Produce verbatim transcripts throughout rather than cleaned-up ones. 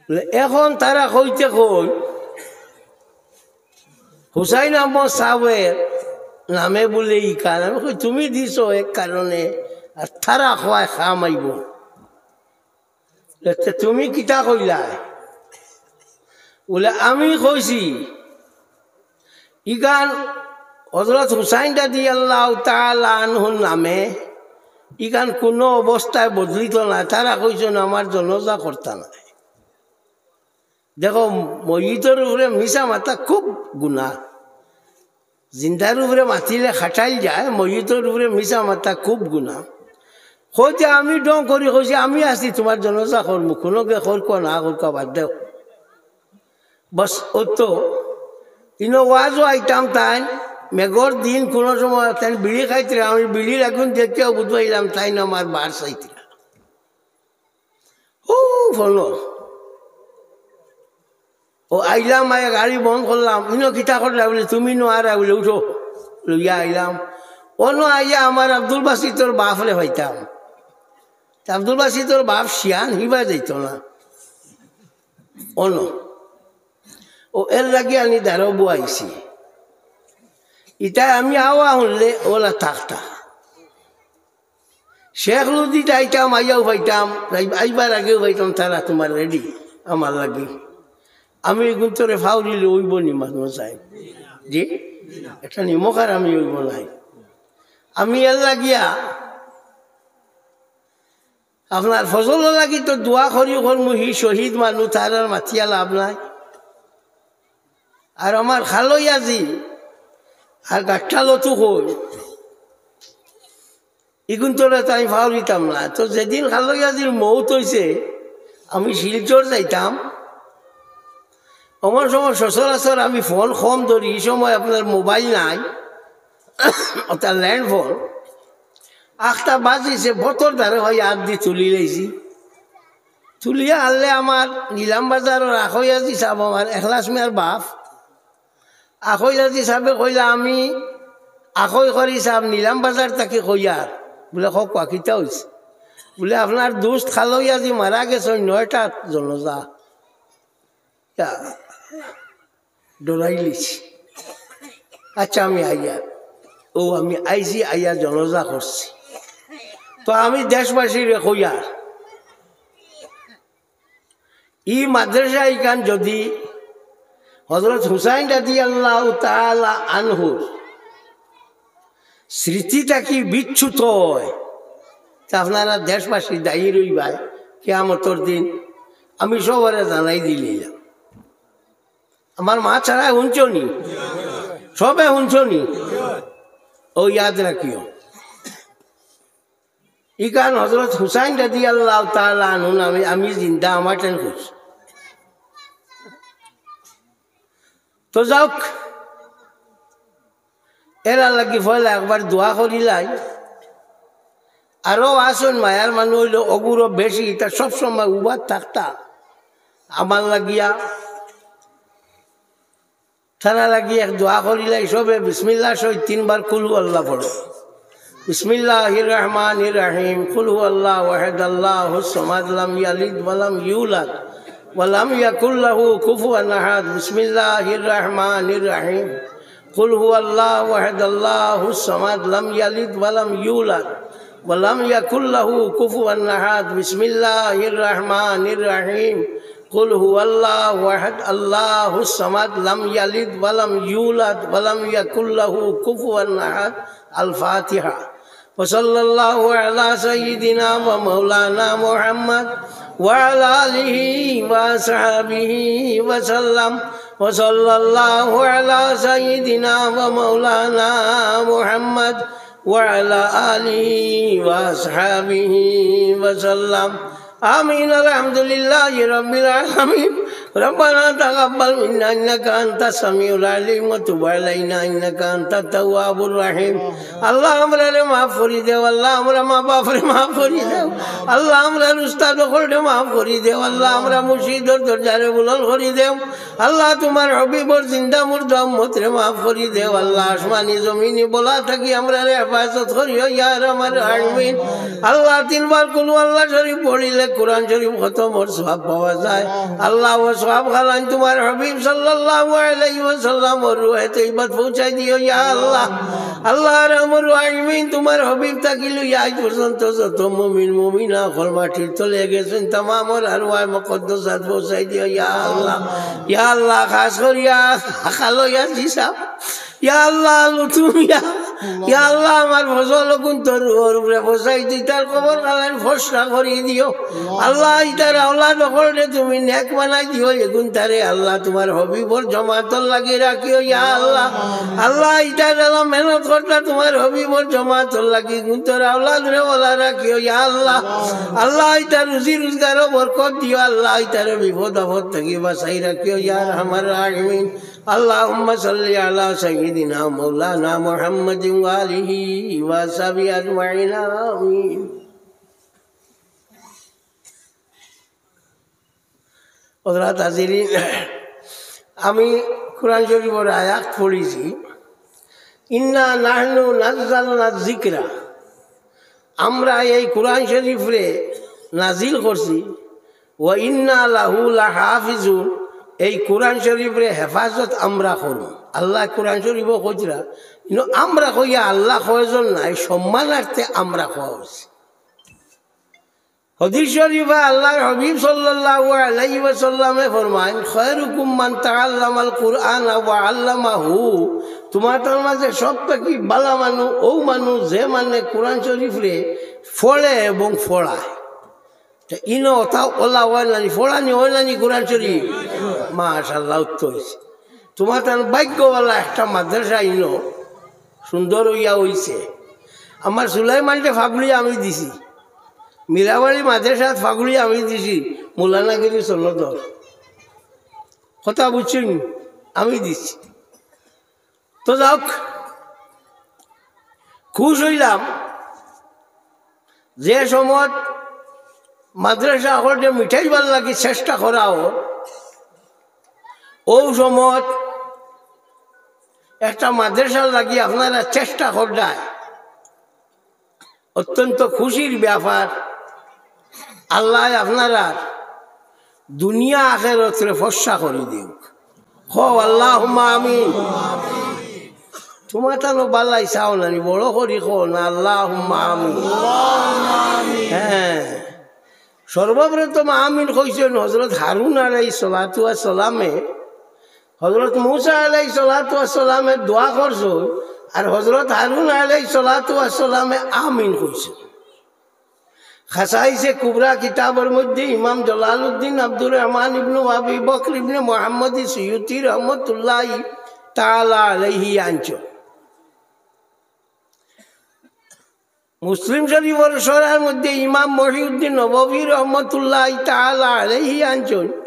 বলে, এখন তারা কইতে কই, হুসাইন আহমদ সাহেবের নামে বলে ইখান। আমি কই, "তুমি দিছো এক কারণে, আর তারা কয় কাম আইবো।" বলে, "তে তুমি কিতা কইলায়?" বলে, "আমি কইছি, ইখান হযরত হুসাইন রাদিয়াল্লাহু তাআলা আনহুর নামে, ইখান কুনু অবস্থায় বদলিতো নায়। তারা কইছইন আমার জনাজা করতা নায়।" দেখো, মইয়িতর উপরে মিছা মাতা খুব গুনা। জিন্দার উপরে মাতিলে খাটাইল যায়, মইয়িতর উপরে মিছা মাতা খুব গুনা। কইতে আমি ঢং করি কইছি, "আমি আছি, তুমার জনাজা করমু, কুনুগে করকু না করকু বাদ দেও।" বস, অতো। ইনো ওয়াজও আইতাম তাইন, মেঘর দিন কুনু সময় তাইন বিড়ি খাইতরা, আমি বিড়ির আগুন দেখিয়াও বুঝবাইলাম তাইন আমার বার চাইতরা। ও, ফোনো। ও আইলাম, আইয়া গাড়ি বন্ধ করলাম। ইনো কিতা করলা? বলে, "তুমি নো আর," বলে, "উঠো।" লইয়া আইলাম। অনো আইয়া আমার আব্দুল বাসিতর বাফরে পাইতাম। তে আব্দুল বাসিতর বাফ শিয়ান, হিবা যাইতো না। অনো। ও এর লাগি আমি দাঁড়াও বইছি। ইতায় আমি আওয়া হুনলে ওলা থাকতা। শেখ লুদিত আইতাম, আইয়াও পাইতাম, আই-, আইবার আগেও পাইতাম, তারা তুমার ready আমার লাগি। আমি এগুন তোরে ফাউরিলে অইবো নি মানুষ যায়? জি? একটা নিমখার আমি অইবো নাই। আমি এর লাগিয়া আপনার ফজলর লাগি তো দোয়া করি করমু, হি শহীদ মানুষ, তার আর মাতিয়া লাভ নাই। আর আমার খালইয়াজি আর গাট্টা লতু কই, ইগুন তোরে তো আমি ফাউরিতাম না। তো যেদিন খালইয়াজির মৌত অইছে, আমি শিলচর যাইতাম। অমন সময় সচরাচর আমি ফোন কম ধরি, ই সময় আপনার মোবাইল নাই, অর্থাৎ ল্যান্ড ফোন। আখতা বাজিছে, বতর ধারে হয় আত দি তুলি লাইছি। তুলিয়া আনলে আমার নিলাম বাজারর আখইয়াজি সাব, আমার এখলাস মিয়ার বাফ। আখইয়াজি সাবে কইলা, "আমি আখই করি সাব, নিলাম বাজার থাকি কইয়ার।" বলে, "কউক্কা, কিতা অইছে?" বলে, "আপনার দুস্ত খালইয়াজি মারা গেছে, ওই নয়টাত জনাজা।" ইয়া, ডরাইলিছি। আচ্ছা, আমি আইয়া, ও আমি আইছি, আইয়া জনাজা করছি। তো আমি দেশবাসীরে কইয়ার, ই মাদ্রাসা ইখান যদি হযরত হুসাইন রাদিয়াল্লাহু তাআলা আনহুর স্মৃতি থাকি বিচ্যুত হয়, তে আপনারা দেশবাসী দায়ী রইবায় কিয়ামতর দিন। আমি সবরে জানাই দিলাইলাম। আমার মা ছাড়া হুনছো নি? সবে হুনছো নি? ও ইয়াদ রাখিও। ইখান হযরত হুসাইন রাদিয়াল্লাহু তাআলা আনহু নামে আমি জিন্দা আমার টেন করছি। তো যাউক, এরার লাগি পয়লা একবার দোয়া করিলাই। আরো আছইন মায়ার মানুষ অইলো অগুরো বেশি, ইতা সব সময় উবাত থাকতা আমার লাগিয়া। তারা লাগি এক দোয়া করিলাই সবে, বিসমিল্লাহ সহিত তিনবার কুল হু আল্লাহ পড়ো। بسم الله الرحمن الرحيم. قل هو الله أحد، الله الصمد، لم يلد ولم يولد، ولم يكن له كفوا أحد. بسم الله الرحمن الرحيم. قل هو الله أحد، الله الصمد، لم يلد ولم يولد، ولم يكن له كفوا أحد. بسم الله الرحمن الرحيم. قل هو الله أحد، الله الصمد، لم يلد ولم يولد، ولم يكن له كفوا أحد. الفاتحة. وصلى الله على سيدنا ومولانا محمد وعلى آله وأصحابه وسلم. وصلى الله على سيدنا ومولانا محمد وعلى آله وأصحابه وسلم. آمين. الحمد لله رب العالمين. ربنا تقبل منا إنك أنت السميع العليم وتب علينا إنك أنت التواب الرحيم. আল্লাহ, আমরারে মাফ করি দেও, আল্লাহ, আমরার মা বাপরে মাফ করি দেও, আল্লাহ, আমরার উস্তাদ অকলরে মাফ করি দেও, আল্লাহ, আমরার মুর্শিদর দরজারে বুলন্দ করি দেও। আল্লাহ, তুমার হাবিবর জিন্দা মুর্দা উম্মতরে মাফ করি দেও। আল্লাহ, আসমানি জমিনি বালা থাকি আমরারে হেফাজত করিও, ইয়া আরহামার রাহিমিন। আল্লাহ, তিনবার কুলহু আল্লাহ শরীফ পড়িলে কোরআন শরীফ খতমর সওয়াব পাওয়া যায়। আল্লাহ, অউ সওয়াব খালান তুমার হাবিব সাল্লাল্লাহু আলাইহি ওয়াসাল্লামর রুহে তৈবাত পৌঁছাই দিও, ইয়া আল্লাহ। আল্লাহ, আরহামার রাহিমিন, তুমার হাবিব থাকি লইয়া আইজ পর্যন্ত যত মুমিন মুমিনা অকল মাটির তলে গেছইন, তামামর আরওয়াহে মুকাদ্দাসাত পৌঁছাই দিও, ইয়া আল্লাহ। ইয়া আল্লাহ, খাছ করিয়া খালো ইয়াজি সাব, ইয়া আল্লাহ, লুতুমিয়া, ইয়া আল্লাহ, আমার ফজল অগুইন্তর রুহর উপরে পৌঁছাই দিও, তার কবর খালান ফর্সা করি দিও। আল্লাহ, ইতার আওলাদ অকলরে তুমি নেক বানাই দিও, এগুইন্তারে আল্লাহ তুমার হাবিবর জমাতর লাগি রাখিও, ইয়া আল্লাহ। আল্লাহ, ইতার যারা মেহনত করতা তুমার হাবিবর জমাতর লাগি, এগুইন্তর আওলাদরে বালা রাখিও, ইয়া আল্লাহ। আল্লাহ, ইতার রুজি রোজগারো বরকত দিও, আল্লাহ, ইতারে বিপদ আপদ থাকি বাঁচাই রাখিও, ইয়া আরহামার রাহিমিন। اللهم صل على سيدنا مولانا محمد وآله وصحبه أجمعين. آمين. হযরত হাজিরিন, আমি কোরআন শরীফর আয়াত পড়ছি, "إنا نحن نزلنا الذكر", আমরা এই কোরআন শরীফরে নাজিল করছি, "وإنا له لحافظون", এই কোরআন শরীফরে হেফাজত আমরা করমু। আল্লাহ কোরআন শরীফো কইরা, ইনো আমরা কইয়া আল্লাহ কয়জন নাই, সম্মানার্থে আমরা কওয়া অইছে। হাদিস শরীফো আল্লাহর হাবিব সাল্লাল্লাহু আলাইহি ওয়াসাল্লামে ফরমাইন, "خيركم من تعلم القرآن وعلمه", তুমার তার মাঝে সব থাকি বালা মানুষ অউ মানুষ যে মানে কোরআন শরীফরে পড়ে এবং পড়ায়। তে ইনো অতা অলা অয় নানি, পড়ানি অয় নানি কোরআন শরীফ? মাশাআল্লাহ, উত্তম অইছে। তুমার তান ভাগ্য বালা একটা মাদ্রাসা ইনো সুন্দর অইয়া অইছে। আমার সুলাইমানরে ফাগুড়ি আমি দিছি, মিরাবাড়ি মাদ্রাসাত ফাগুড়ি আমি দিছি, মৌলানাগিরি সনদর। কথা বুঝছইন? আমি দিছি। তো যাউক, খুশ অইলাম যে সময়ত মাদ্রাসা অকলরে মিটাইবার লাগি চেষ্টা করা অর, অউ সময়ত একটা মাদ্রাসার লাগি আপনারা চেষ্টা কররায়, অত্যন্ত খুশির ব্যাপার। আল্লায় আপনারার দুনিয়া আখেরাতরে ফর্সা করি দিউক। কও আল্লাহুম্মা আমিন। তুমার তানো বালাই চাও নানি, বড় করি কও না, আল্লাহুম্মা আমিন। হ্যাঁ, সর্বপ্রথম আমিন কইছইন হযরত হারুন আলাইহিস সালাতু ওয়াস সালামে। হযরত মুসা আলাইহিস সালাতু ওয়াস সালামে দোয়া করছইন, আর হযরত হারুন আলাইহিস সালাতু ওয়াস সালামে আমিন কইছইন। খাসাইসে কুবরা কিতাবর মধ্যে ইমাম জালালউদ্দিন আব্দুর রহমান ইবনু আবি বকর ইবনে মুহাম্মদ সুয়ুতি রহমতুল্লাহি তাআলা আলাইহি আনছইন। মুসলিম শরীফর শরহর মধ্যে ইমাম মহিউদ্দিন নববী রহমতুল্লাহি তাআলা আলাইহি আনছইন,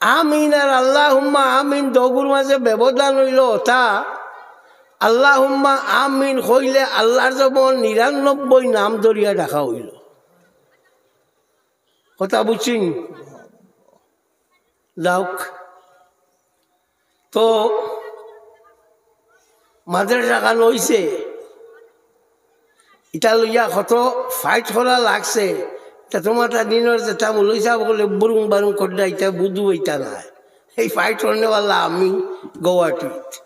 আমিন আর আল্লাহুম্মা আমিন দগুর মাঝে ব্যবধান অইলো অতা, আল্লাহুম্মা আমিন কইলে আল্লার জবন নিরানব্বই নাম ধরিয়া ডাকা অইলো। কথা বুঝছইন? যাউক। তো মাদ্রাসাখান অইছে, ইটা লইয়া কত fight করা লাগছে। তে তুমার তা দিনর যেতা মৌলভী সাব অকলে বুরুং বারুং কররা, ইতা বুঝু অইতা নায়। এই fight করনেওয়ালা আমি গুয়াহাটিত।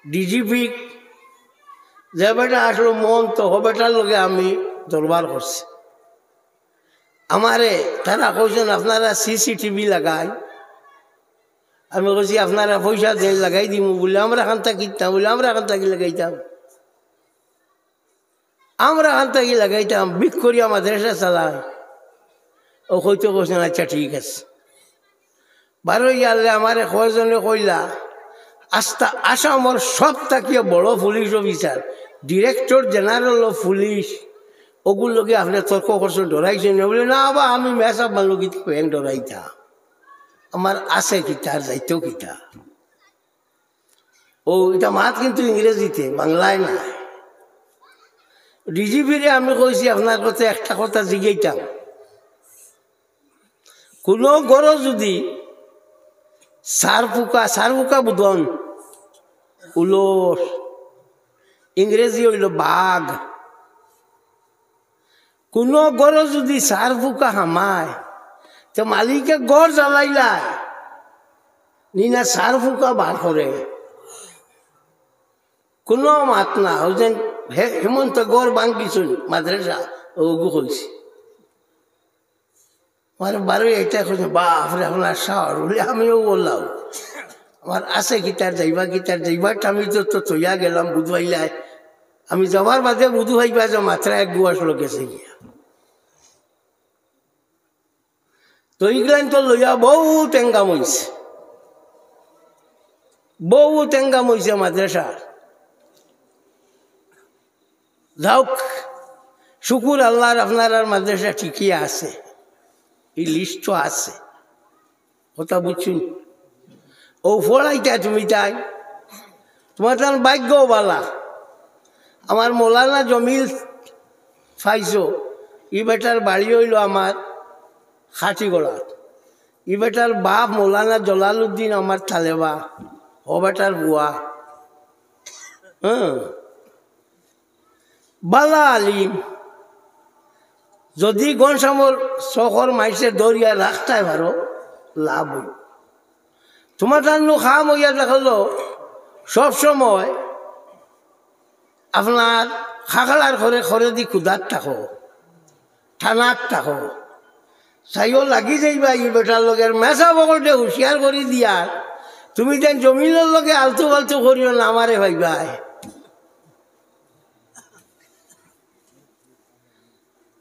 ডিজিপি যে বেটা আছলো মহন্ত, হ বেটার লগে আমি দরবার করছি। আমারে তারা কইছইন, "আপনারা সিসিটিভি লাগাই।" আমি কইছি, "আপনারা পয়সা দেইন, লাগাই দিমু।" বুলে, "আমরা খান্তা কিতাম?" বুলে, "আমরা খান্তা কি লাগাইতাম? আমরা খান্তা কি লাগাইতাম? বিক করিয়া মাদ্রাসা চালাই।" অউ কইতে কইছইন, "আচ্ছা, ঠিক আছে।" বারইয়া আইলে আমারে কয়জনে কইলা, "আস্তা আসামর সব থাকিয়া বড় police officer, Director General of Police, অগুর লগে আপনে তর্ক করছইন, ডরাইছইন না?" বুলে, "না বা, আমি মেসাব মানলো কিতা ব্যাং ডরাইতা, আমার আছে কিতা, আর যাইতো কিতা।" অউ ইটা মাত কিন্তু ইংরেজিতে, বাংলায় নায়। ডিজিপিরে আমি কইছি, "আপনার কথা একটা কথা জিগাইতাম, কুনু ঘরো যুদি সার ফুকা, সার ফুকা বুঝইন, উলস, ইংরেজি অইলো বাঘ। কুনু ঘরো যুদি সার ফুকা হামায়, তে মালিকে ঘর জ্বালাইলায়, নি না সার ফুকা বার করে। কুনু মাত না, অউ যেন হে-, হেমন্ত ঘর ভাঙ্গিছইন মাদ্রাসা, অগু কইছি। আমার বারো এটা কইছে, "বাফরে, আপনার সাহস।" বলে, "আমিও বললাম, আমার আছে কিতার যাইবা, কিতার যাইবা, আমি তো, তো থইয়া গেলাম, বুঝবাইলাই।" আমি যাওয়ার বাদে বুঝু পাইবা যে মাত্র এক গুয়াশ লোক গেছে গিয়া। তো ইগুলাইন তো লইয়া বউত এঙ্গাম অইছে, বউত এঙ্গাম অইছে মাদ্রাসা। যাউক, শুকুর আল্লাহর, আপনারার মাদ্রাসা ঠিকই আছে, ই লিস্টো আছে। কথা বুঝছইন? অউ পড়াইতা তুমি তাই, তুমার তান ভাগ্য বালা। আমার মৌলানা জমিল পাইছো, ই বেটার বাড়ি অইলো আমার খাটিগড়া। ই বেটার বাপ মৌলানা জলালউদ্দিন আমার তালেবা, অউ বেটার বুয়া। হ্যাঁ, বালা আলিম। যুদি ঘনশ্যামর চকর মাইনষে ধরিয়া রাখতায় পারো, লাভ অইবো। তুমার তান নু কাম অইয়া দেখলো, সব সময় আপনার খাকড়ার ঘরে, ঘরেদি কুদাত থাকো, থানাত থাকো। চাইও লাগি যাইবা ই বেটার লগে, মেসাব অকলরে হুঁশিয়ার করি দিয়ার, তুমি যেন জমিলর লগে আলতু ফালতু করিও না, আমারে পাইবায়।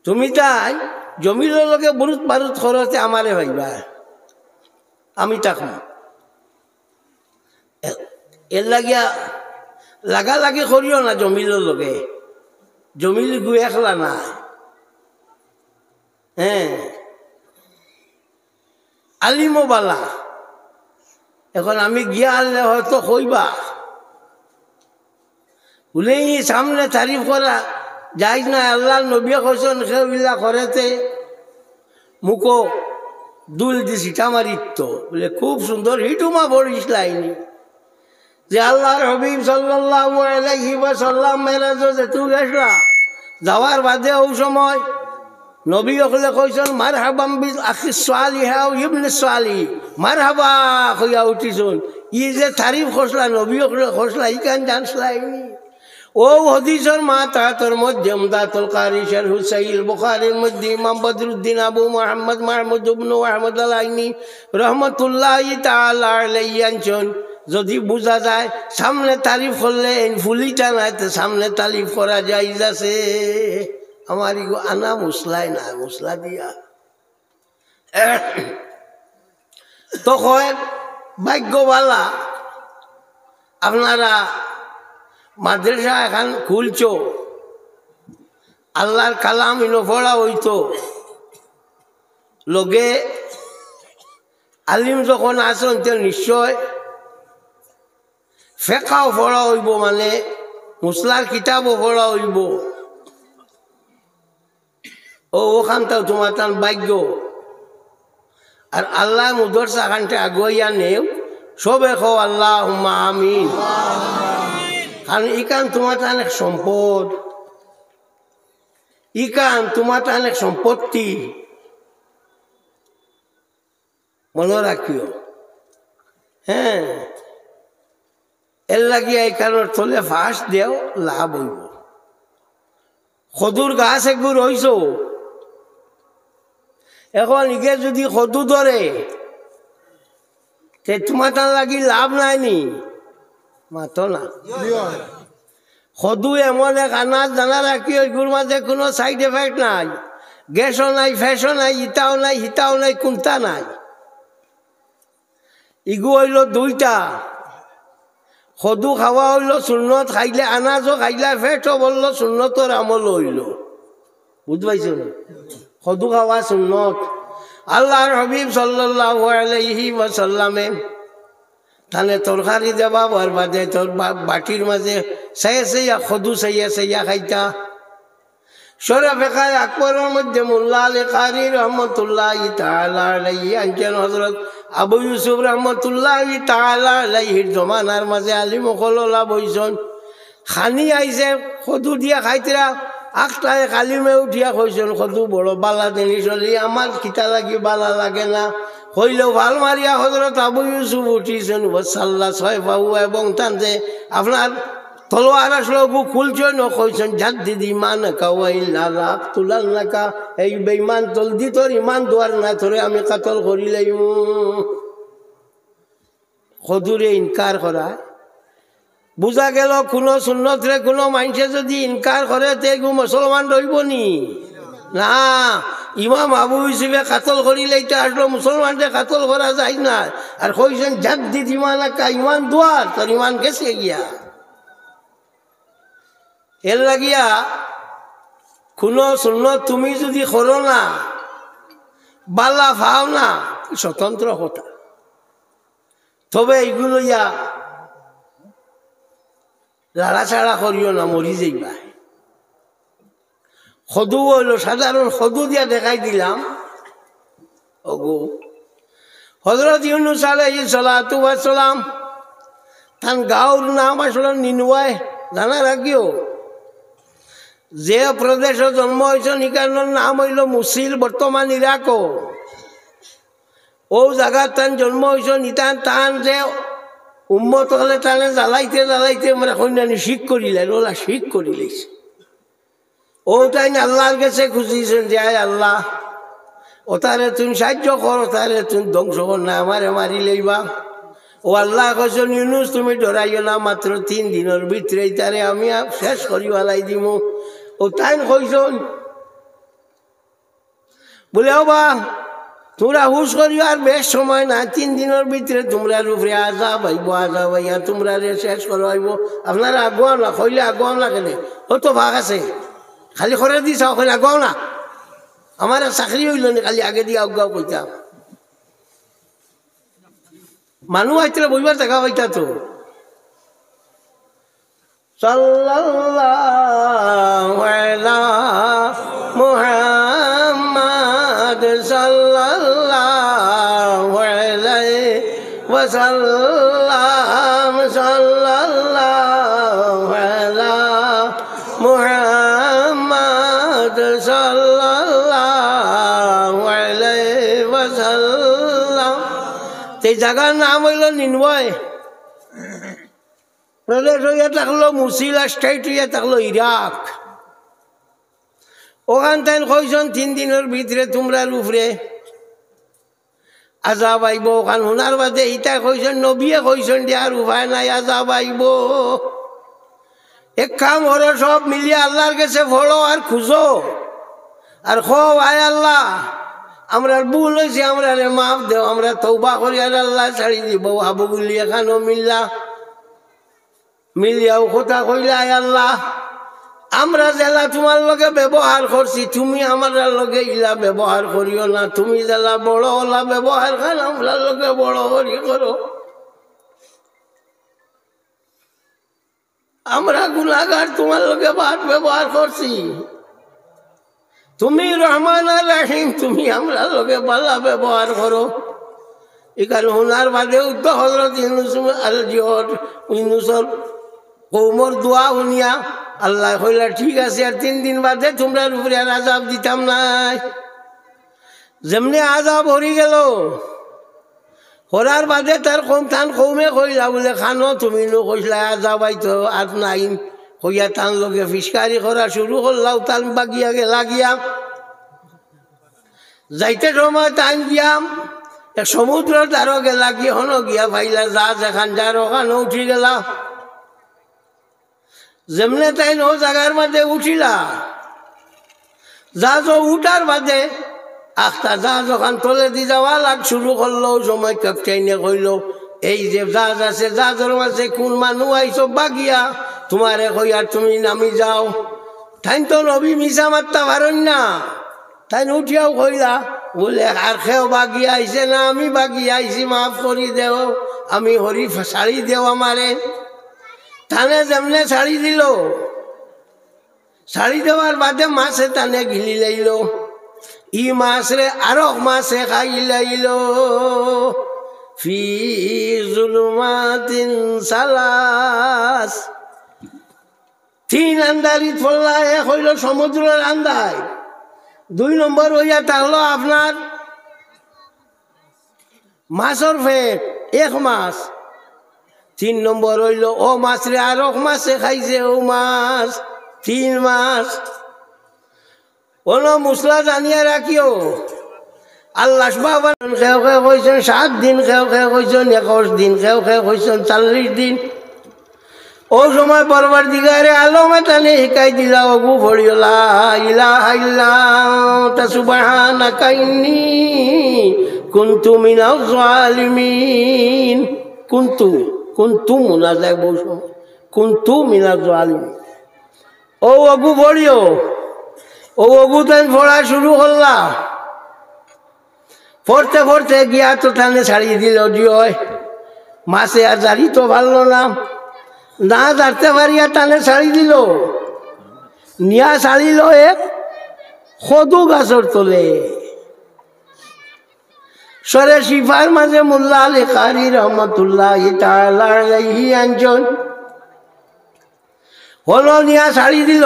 তুমি তাই জমিলর লগে বুরুত বারুত করো তে আমারে পাইবায়, আমি থাকমু। এ-, এর লাগিয়া লাগালাগি করিও না জমিলর লগে, জমিল গু একলা না। হ্যাঁ, আলিমও বালা। এখন আমি গিয়া আনলে হয়তো কইবা, বুলে, "ই সামনে তারিফ করা জায়েজ নায়, আল্লাহর নবীয়ে কইছইন, কেউ ইলা করেতে মুখো ধুল দি ছিটা মারিত।" বুলে, "খুব সুন্দর, হিটুমা পড়িস লাইনি।" যে আল্লাহর হাবিব সাল্লাল্লাহু আলাইহি ওয়াসাল্লাম মেরাজো যেতু গেছলা, যাওয়ার বাদে অউ সময় নবী অকলে কইছইন, "মারহাবাম বিল আখিস সালিহ আও ইবনে সালিহ, মারহাবা," কইয়া উঠিছইন। ই যে তারিফ করছলা, নবী অকলে করছলা, ইখান জানছলায়নি? অউ হাদিসর মাতাহাতর মধ্যে উমদাতুল কারি শারহু সহিহ বুখারীর মধ্যে ইমাম বদরুদ্দিন আবু মুহাম্মদ মাহমুদ ইবনু আহমদ আল আইনি রহমতুল্লাহি তাআলা আলাইহি আনছইন, যুদি বুঝা যায় সামনে তারিফ করলে এইন ফুলিতা নায়, তে সামনে তারিফ করা জায়েজ আছে। আমার ইগু আনা মুসলাই না, মুসলা দিয়া। তো কয়, ভাগ্য বালা, আপনারা মাদ্রাসা এখান খুলছো, আল্লাহর কালাম ইনো পড়া অইতো, লগে আলিম যখন আছইন, তে নিশ্চয় ফেকাও পড়া অইবো, মানে মুসলার কিতাবও পড়া অইবো। ও, অখানতাও তুমার তান ভাগ্য। আর আল্লায় মুদরসা খানতে আগুয়াইয়া নেও, সবে কও আল্লাহুম্মা আমিন। কারণ ইখান তুমার তান এক সম্পদ, ইখান তুমার তান এক সম্পত্তি। মনো রাখিও। হ্যাঁ, এর লাগিয়া ইখানর তলে ফাঁস দেও, লাভ অইবো। কদুর গাছ এগু রইছো, এখন ইগে যুদি কদু ধরে, তে তুমার তান লাগি লাভ নায়নি? মাতো না। কদু এমন এক আনাজ, জানা রাখিও, ইগুর মাঝে কুনু side effect নাই, গ্যাসও নাই, ফ্যাসও নাই, ইতাও নাই, হিতাও নাই, কুন্তা নাই। ইগু অইলো দুইটা। কদু খাওয়া অইলো সুন্নত, খাইলে আনাজও খাইলা, পেটও ভরলো, সুন্নতর আমলও অইলো। বুঝ পাইছো নি? কদু খাওয়া সুন্নত। আল্লাহর হাবিব সাল্লাল্লাহু আলাইহি ওয়াসাল্লামে তানে তরকারি দেবা, বরবাদে তোর বা-, বাটির মাঝে চাইয়া চাইয়া, কদু চাইয়া চাইয়া খাইতা। শরফে কায় আকবরর মধ্যে মোল্লা আলী কারি রহমতুল্লাহি তাআলা আলাইহি আনছইন, হযরত আবু ইউসুফ রহমতুল্লাহি তাআলা আলাইহির জমানার মাঝে আলিম অকল অলা বইছইন। খানি আইছে, কদু দিয়া খাইতরা, আখতা এক আলিমে উঠিয়া কইছইন, "কদু বড় বালা জিনিস অইলে আমার কিতা লাগি বালা লাগে না?" কইলো, ফাল মারিয়া হজরত আবু ইউসুফ উঠিছইন, ওয়াসাল্লা ছয় পাও এবং তানতে আপনার তলোয়ার আসলো, অগু খুলছইন, অউ কইছইন, "জাদ্দিদ ঈমানাকা ওয়া ইল্লা লাআকতুলান্নাকা।" এই বেঈমান, জলদি তোর ইমান দুয়ার না, তোরে আমি কাতল করিলাইমু। কদুরে ইনকার করা। বুঝা গেল, কুনু সুন্নতরে কুনু মানষে যুদি ইনকার করে, তে এগু মুসলমান রইবো নি? না। ইমাম আবু ইউসুফে কাতল করিলাইতা আসলো, মুসলমানরে কাতল করা যায় না। আর কইছইন, "জাদ্দিদ ঈমানাকা, ইমান দুয়ার, তোর ইমান গেছে গিয়া।" এর লাগিয়া কুনু সুন্নত তুমি যুদি করো না, বালা পাও না, স্বতন্ত্র কথা। তবে ইগু লইয়া লাড়াচাড়া করিও না, মরি যাইবা। কদু অইলো সাধারণ কদু দিয়া দেখাই দিলাম। অগু, হজরত ইউনুস আলাইহিস সালাতু ওয়াস সালাম, তান গাঁওর নাম আসলো নিনওয়ে, জানা রাখিও। যে প্রদেশো জন্ম অইছইন, ইখানর নাম অইলো মুসিল, বর্তমান ইরাকো। অউ জাগাত তান জন্ম অইছইন, ইতান তান যে উম্মত অকলে তানে জ্বালাইতে জ্বালাইতে মানে কইনানি শিখ করিলাইন, অলা শিখ করিলাইছে। অউ তাইন আল্লার গেছে খুজিছইন যে, "আয় আল্লা, অতারে তুইন সাইয্য কর, অতারে তুইন ধ্বংস কর না, আমারে মারিলাইবা।" অউ আল্লায় কইছইন, "ইউনুস, তুমি ডরাইও না, মাত্র তিন দিনর ভিতরে ইতারে আমি আ-, শেষ করি ফালাই দিমু।" অউ তাইন কইছইন, বুলে, "ও বা, তুমরা হুশ করিও, আর বেশ সময় না, তিন দিনর ভিতরে তুমরার উপরে আযাব আইবো, আযাব আইয়া তুমরারে শেষ করা অইবো। আপনারা আগুয়াও না, কইলে আগুয়াও না কেনে? অউ তো ফাঁক আছে, খালি করে দিছাও, কইলে আগুয়াও না। আমার আর চাকরি অইলো নি, খালি আগেদি আগুয়াও কইতাম।" মানুষ আইতরা বইবার জাগা পাইতা তো। সাল্লাল্লাহু আলা মুহাম্মাদ সাল্লাল্লাহু আলাইহি ওয়াসাল্লাম, সাল্লাল্লাহু আলা মুহাম্মাদ সাল্লাল্লাহু আলাইহি ওয়াসাল্লাম। তে জাগার নাম অইলো নিনওয়ে। প্রদেশ অইয়া থাকলো মুসিল, আর state অইয়া থাকলো ইরাক। অখান তাইন কইছইন, "তিন দিনর ভিতরে তুমরার উপরে আযাব আইবো।" অখান হুনার বাদে ইতায় কইছইন, নবিয়ে কইছইন যে, "আর উপায় নাই, আযাব আইবো। এক কাম করো, সব মিলিয়া আল্লার গেছে পড়ো আর খুজো, আর কও, 'আয় আল্লা, আমরার ভুল অইছে, আমরারে মাফ দেও, আমরা তওবা করি, আর আল্লায় ছাড়ি দিবো।'" হাবুগুলি এখানো মিল্লা। মিলিয়াও কথা কইলা, "আয় আল্লা, আমরা যেলা তুমার লগে ব্যবহার করছি, তুমি আমরার লগে ইলা ব্যবহার করিও না, তুমি যেলা বড় অলা ব্যবহার খান আমরার লগে বড় করি করো। আমরা গুনাগার, তুমার লগে বাদ ব্যবহার করছি।" তুমি রহমান আর রহিম, তুমি আমরার লগে বালা ব্যবহার করো। ইখান হুনার বাদে উদ্দ হজরত ইউনুস আল জিহর, ইউনুসর কওমর দোয়া হুনিয়া আল্লায় কইলা, "ঠিক আছে, আর তিন দিন বাদে তুমরার উপরে আর আযাব দিতাম নায়।" যেমনে আযাব হরি গেল, করার বাদে তার কওম, তান কওমে কইলা বুলে, "খানো তুমি নু কইছলায় আযাব আইতো, আর নাইন।" কইয়া তান লগে ফিসকারি করা শুরু করলা, তান বাগিয়া গেলা গিয়া। যাইতে সময় তাইন গিয়া এক সমুদ্রর ধারো গেলা গিয়া, হনো গিয়া পাইলা জাহাজ এখান যার, অখানো উঠি গেলা। যেমনে তাইন অউ জাগার মাঝে উঠিলা, জাহাজো উঠার বাদে আখতা জাহাজ অখান তলেদি যাওয়া লাগ শুরু করলো। অউ সময় ক্যাপ্টেইনে কইলো, "এই যে জাহাজ আছে, জাহাজর মাঝে কুন মানুষ আইছো বাগিয়া, তুমারে কইয়ার তুমি নামি যাও।" তাইন তো নবী মিছা মাততা পারইন না। তাইন উঠিয়াউ কইলা বুলে, "আর কেউ বাগিয়া আইছে না, আমি বাগিয়া আইছি, মাফ করি দেও, আমি হরি, ছাড়ি দেও আমারে।" তানে যেমনে ছাড়ি দিলো, ছাড়ি দেওয়ার বাদে মাছে তানে গিলি লাইলো। ই মাছরে আরক মাছে খাই লাইলো। في ظلمات ثلاث। তিন আন্দারিত পড়লা, এক অইলো সমুদ্রর আন্দার, দুই নম্বর অইয়া থাকলো আপনার মাছর পেট, এক মাছ। তিন নম্বর অইলো অউ মাছরে আরক মাছে খাইছে, অউ মাছ, তিন মাছ। অনো মসলা জানিয়া রাখিও, আল্লাহ সুবহানাহু ওয়া তাআলা কেউ কেউ কইছইন সাত দিন, কেউ কেউ কইছইন একুশ দিন, কেউ কেউ কইছইন চল্লিশ দিন। অউ সময় পরওয়ারদিগারে আলমে তানে হিকাই দিলা, অগু পড়িও, لا إله إلا أنت سبحانك إني كنت من الظالمين। কুনতু, কুনতুম না যায় বউ সময়, كنت من الظالمين। অউ অগু পড়িও, অউ অগু তাইন পড়া শুরু করলা। পড়তে পড়তে গিয়া তো তানে ছাড়ি দিল, জি অয়, মাছে আর জারিতো পারলো না, না জারতে পারিয়া তানে ছাড়ি দিল, নিয়া ছাড়িল এক কদু গাছর তলে। শরে শিফার মাঝে মোল্লা আলী কারি রহমতুল্লাহি তাআলা আলাইহি আনছইন, হলো নিয়া ছাড়ি দিল।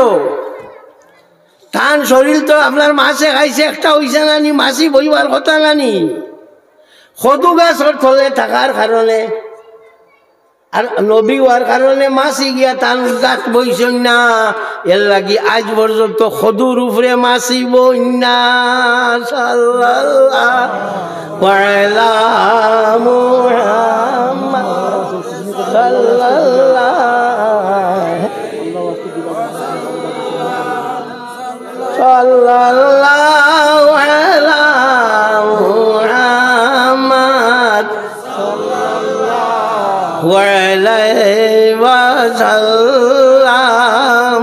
তান শরীর তো আপনার মাছে খাইছে, একটা অইছে না নি, মাছি বইবার কথা না নি। কদু গাছর তলে থাকার কারণে আর নবী অওয়ার কারণে মাছি গিয়া তান গাত বইছইন না। এর লাগি আইজ পর্যন্ত কদুর উপরে মাছি বইন না। সাল্লাল্লাহু আলা মুহাম্মদ। সাল্লাল্লাহু সাল্লাল্লাহু আলা মুহাম্মদ সাল্লাল্লাহু আলাইহি ওয়াসাল্লাম।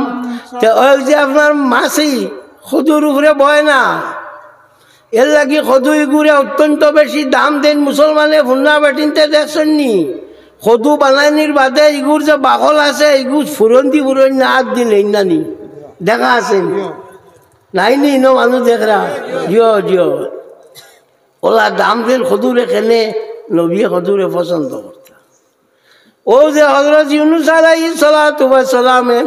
তে অউ যে আপনার মাছি কদুর উপরে বয় না, এর লাগি কদু ইগুরে অত্যন্ত বেশি দাম দেইন মুসলমানে। ফুন্না বেটিন্তে দেখছইন নি? কদু বানানির বাদে ইগুর যে বাকল আছে, ইগু ফুরন্দি ফুরন্দি আত দিন এই নানি। দেখা আছে নি? নাই নি, ইনো মানুষ দেখরা। জিও, জিও। অলা দাম দেইন কদুরে কেনে, নবীয়ে কদুরে পছন্দ করতা। অউ যে হযরত ইউনুস আলাইহিস সালাতু ওয়াস সালামে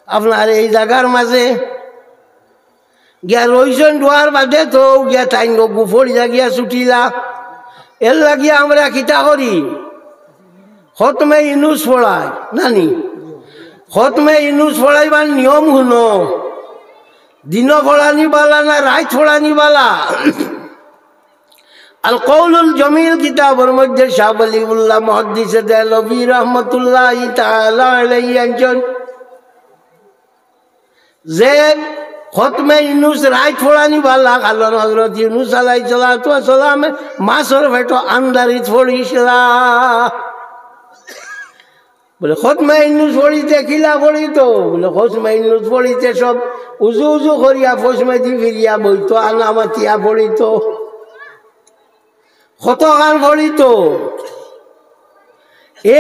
আপনার এই জাগার মাঝে গিয়া রইছইন, ডুয়ার বাদে তো গিয়া তাইন গু পড়িয়া গিয়া ছুটিলা। এর লাগি আমরা কিতা করি? খতমে ইউনুস পড়াই, নানি? খতমে ইউনুস পড়াইবার নিয়ম হুনো। দিনো পড়ানি বালা না রাইত পড়ানি বালা? আল কওলুল জমিল কিতাবর মধ্যে শাহ ওয়ালিউল্লাহ মুহাদ্দিসে দেহলভী রহমতুল্লাহি তাআলা আলাইহি আনছইন যে খতমে ইউনুস রাইত পড়ানি বালা, কারণ হযরত ইউনুস আলাইহিস সালাতু ওয়াস সালামে মাছর পেটো আন্দারিত পড়ছিলা। বলে, খতমে ইউনুস পড়িতে কিলা পড়িতো? বলে, খতমে ইউনুস পড়িতে সব উজু উজু করিয়া পশ্চিমেদি ফিরিয়া বইতো, আনা মাতিয়া পড়িতো। কতখান পড়িতো?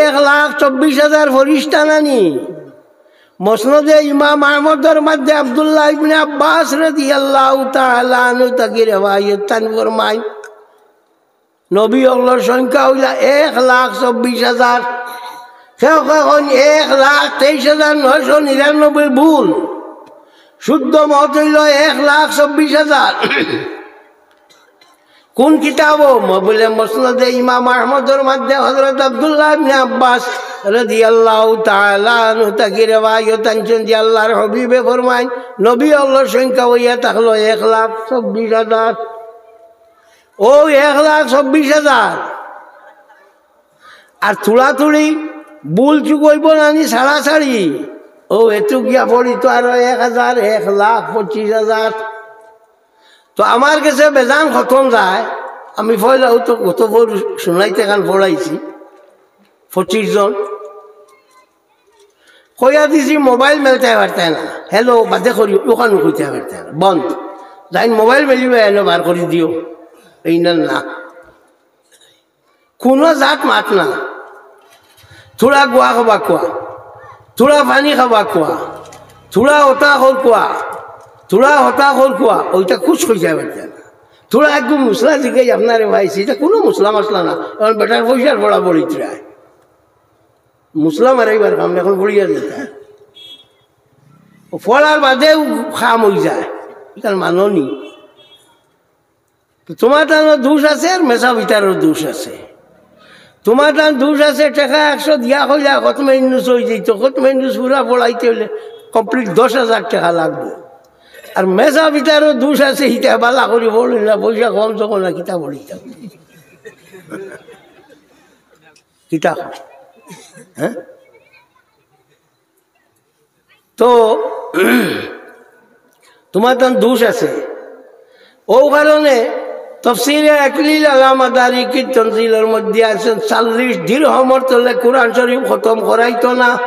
এক লাখ চব্বিশ হাজার ফিরিস্তা নানি। মসনদে ইমাম আহমদর মধ্যে আব্দুল্লাহ ইবনে আব্বাস রাদিয়াল্লাহু তাআলা আনহু থাকি রেওয়ায়ত তান ফরমাইন, নবী অকলর সংখ্যা অইলা এক লাখ চব্বিশ হাজার। কেউ কেউ কইন এক লাখ তেইশ হাজার নয়শো নিরানব্বই, ভুল। শুদ্ধ মত অইলো এক লাখ চব্বিশ হাজার। কোন কিতাবো? ম-, বলে, মসনদে ইমাম আহমদর মধ্যে হযরত আব্দুল্লাহ ইবনে আব্বাস রাদিয়াল্লাহু তাআলা আনহু থাকি রেওয়ায়ত আনছইন যে আল্লাহর হাবিবে ফরমাইন, নবী অকলর সংখ্যা অইয়া থাকলো এক লাখ চব্বিশ হাজার। অউ এক লাখ চব্বিশ হাজার। আর থুড়া থুড়ি ভুল চুক অইবো নানি ছাড়াছাড়ি। অউ এতু গিয়া পড়িতো আরো এক হাজার, এক লাখ পঁচিশ হাজার। তো আমার গেছে বেজান খতম যায়, আমি পয়লা অউ তো গত পর শুনাইতে খান পড়াইছি পঁচিশ জন। কইয়া দিছি মোবাইল মেলতে পারতে না, হ্যালো বাদে করি, অখানও কইতে পারতে না, বন্ধ। যাইন মোবাইল মেলিবা, এনো বার করি দিও, এই না না। কুনু জাত মাত না। থুড়া গুয়া খাবা কুয়া, থুড়া পানি খাবা কুয়া, থুড়া হতা কর কুয়া, থুড়া হতা কর কুয়া, অইটা কুছ কইতে পারতে না। থুড়া একটু মুসলা জিগাই আপনারে পাইছি, ইটা কুনু মুসলা মাসলা না। অখন বেটার পয়সার পড়া পড়িতরায়। মুসলা মারাইবার কাম না, অখন পড়িয়া দিতা। ও পড়ার বাদেউ কাম অইযায়। ইখান মাননি। তো তুমার তানও দোষ আছে আর মেসাব ইতারও দোষ আছে। তুমার তান দোষ আছে, টেকা একশো দিয়া কইলা খতমে ইউনুস অইযিতো, খতমে ইউনুস পুরা পড়াইতে অইলে complete দশ হাজার টেকা লাগবো। আর মেসাব ইতারও দোষ আছে, ইতা বালা করি পড়ইন না, পয়সা কম যখন না, কিতা পড়িতা? কিতা? হ্যাঁ? তো তুমার তান দোষ আছে। অউ কারণে তফসিরে ইকলিল আলা মাদারিকিত তানজিলর মধ্যে আছে, চল্লিশ দিরহমর তলে কোরআন শরীফ খতম করাইতো না।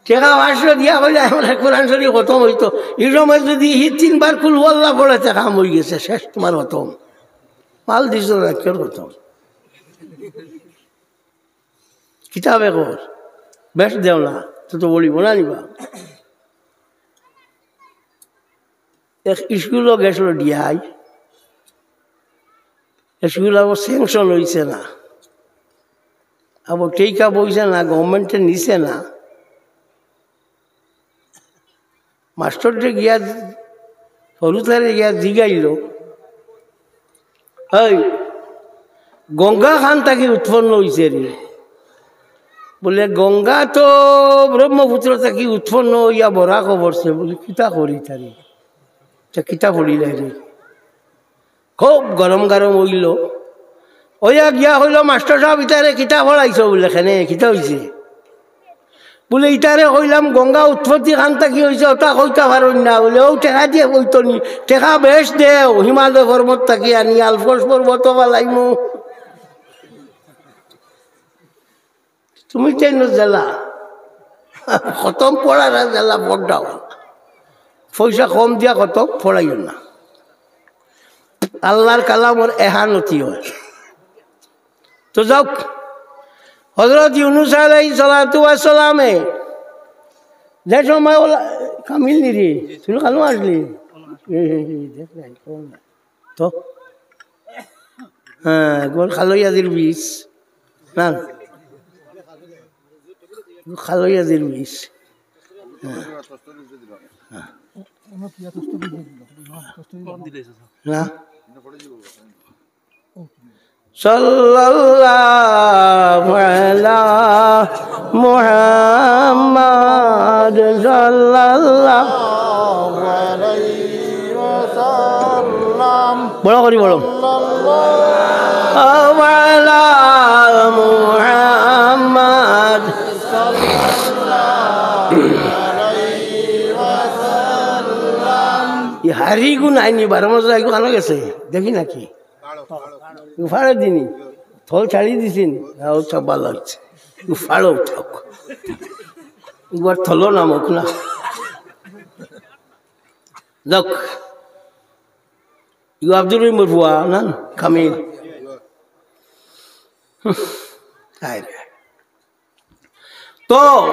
টেকা পাঁচশো দিয়া কইলে আমরা কোরআন শরীফ খতম অইতো। ই সময় যুদি হি তিনবার কুল হু আল্লাহ পড়ে, তে কাম অইগেছে, শেষ তুমার খতম। মাল দিছো না, কিওর খতম? কিতাবে কর, বেশ দেও না, তো তো বলিব না নিবা। এক স্কুলো গেছিল ডিআই, স্কুল আবার sanction অইছে না, আবার take up অইছে না, গভর্নমেন্টে নিছে না। মাস্টররে গিয়া, হুরুতারে গিয়া জিগাইল, "এই, গঙ্গা খান থাকি উৎপন্ন অইছে রে?" বলে, "গঙ্গা তো ব্রহ্মপুত্র থাকি উৎপন্ন অইয়া বরাক পড়ছে।" বলে, "কিতা করি তারে? তা কিতা পড়িলাই রে?" খুব গরম গরম অইল। অইয়া গিয়া কইল, "মাস্টর সাব, ইতারে কিতা পড়াইছো?" বলে, "কেনে, কিতা অইছে?" বলে, "ইতারে কইলাম গঙ্গা উৎপত্তি খান থাকি অইছে, ওটা কইতা পারইন না।" বলে, "অউ টেকা দিয়া কইতো নি, টেকা বেশ দেও, হিমালয় পর্বত থাকি আনি, আলপস পর্বত ফালাইমু।" তুমি তো ইনো জেলা। খতম পড়ার জেলা বড় ডাউন। পয়সা কম দিয়া খতম পড়াইও না। আল্লাহর কালামর এহানতি অয়। তো যাউক, হযরত ইউনুস আলাইহিস সালাতু ওয়াস সালামে যে সময় ওলা, কামিল নি রে, তুই কানো আসলি? এই, এই, এই, দেখ না, এই, কোন না? তো? হ্যাঁ, একবার খালইয়াদির বিষ। না, না। খালইয়াদির বিষ। হ্যাঁ। হ্যাঁ। না। সাল্লাল্লাহু আলা মুহাম্মাদ সাল্লাল্লাহু আলাইহি ওয়াসাল্লাম। বড় করি বলো। সাল্লাল্লাহু আলা মুহাম্মাদ। ই হাড়িগু নাইনি, বারো মাস আগে কানো গেছে, দেখি নাকি? ফাড়ো দিনি, থল ছাড়ি দিছিন, আও, সব ভালা লাগছে। ফাড়ো উঠাউক। একবার থলো নামক না। যাউক। ইগু আব্দুর রহিমর ফুয়া, না? কামিল। হায় রে। তো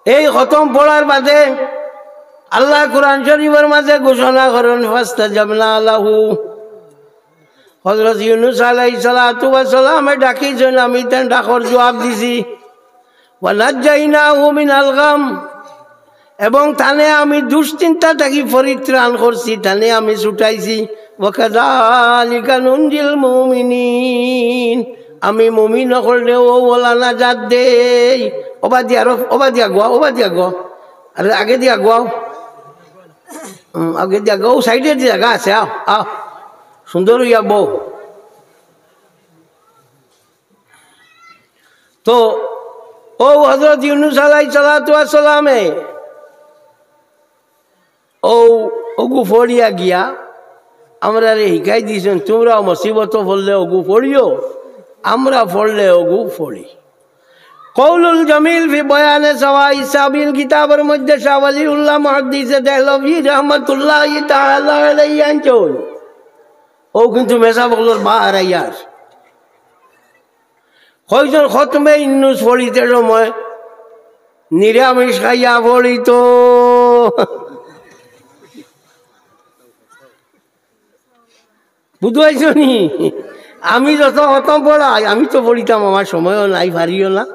এই খতম পড়ার বাদে আল্লায় কোরআন শরীফর মাঝে ঘোষণা করইন, "ফাস্তাজাবনা লাহু।" হযরত ইউনুস আলাইহিস সালাতু ওয়াস সালামে ডাকিছইন, আমি তান ডাকর জুয়াব দিছি। "ওয়া নাজ্জাইনাহু মিনাল গাম।" এবং তানে আমি দুশ্চিন্তা থাকি পরিত্রাণ করছি, তানে আমি ছুটাইছি। "ওয়া কাযালিকা নুনজিল মুমিনিন।" আমি মুমিন অকলরে অউ অলা নাজাত দেই। ওবাদি আরো, ওবাদি আগুয়া, ওবাদি আগুয়া। আরে আগেদি আগুয়াও। হুম, আগেদি আগুয়াও, সাইডেদি জাগা আছে, আও, আও। সুন্দর অইয়া বও। তো অউ হযরত ইউনুস আলাইহিস সালাতু ওয়াস সালামে অউ, অগু পড়িয়া গিয়া আমরারে হিকাই দিছইন, তুমরাও মুসিবতো পড়লে অগু পড়িও, আমরা পড়লে অগু পড়ি। কওলুল জামিল ফি বয়ানে সাওয়াইস সাবিল কিতাবর মধ্যে শাহ ওয়ালিউল্লাহ মুহাদ্দিসে দেহলভী রহমাতুল্লাহি তাআলা আলাইহি আনছইন। অউ কিন্তু মেসাব অকলর বাহার আইয়ার। কয়জন খতমে ইউনুস পড়িতে সময় নিরামিষ খাইয়া পড়িত? বুঝাইছো নি? আমি যত খতম পড়াই, আমি তো পড়িতাম, আমার সময়ও নাই, পারিও না।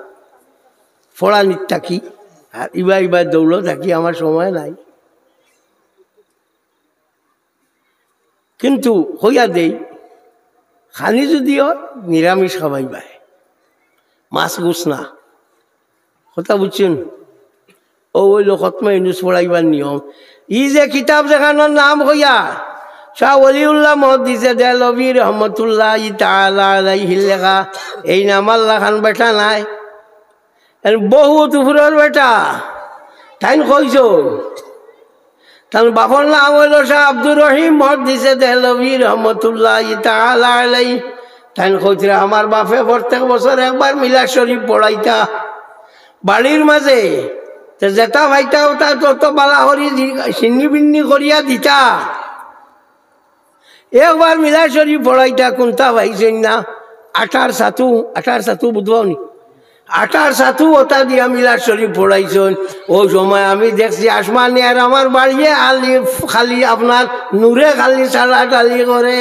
পড়ানিত থাকি, আর ইবা ইবা দৌড়ো থাকি, আমার সময় নাই। কিন্তু কইয়া দেই, খানি যুদি অয়, নিরামিষ খাবাইবায়, মাছ গুছ না। কথা বুঝছইন? অউ অইলো খতমে ইউনুস পড়াইবার নিয়ম। ই যে কিতাব যেখানর নাম কইয়া, শাহ ওলিউল্লাহ মুহাদ্দিসে দেহলভী রহমতুল্লাহি তাআলা আলাইহির লেখা, এইন আমার লাখান বেটা নায়, এন বহুত উপরর বেটা। তাইন কইছইন, তান বাপর নাম অইলো শাহ আব্দুর রহিম মুহাদ্দিসে দেহলভী রহমতুল্লাহি তাআলা আলাইহি। তাইন কইতরা, আমার বাপে প্রত্যেক বছর একবার মিলাদ শরীফ পড়াইতা বাড়ির মাঝে। তে যেটা পাইতা, ওটা তো, তো বালা করি দি-, সিন্নি বিন্নি করিয়া দিতা। একবার মিলাদ শরীফ পড়াইতা, কুন্তা পাইছইন না। আটার ছাতু, আটার ছাতু বুঝবাও নি? আটার ছাতু ওটা দিয়া মিলাদ শরীফ পড়াইছইন। অউ সময় আমি দেখছি আসমানে আর আমার বাড়িয়ে আলিফ খালি আপনার নূরে খালি ছাড়াছাড়ি করে।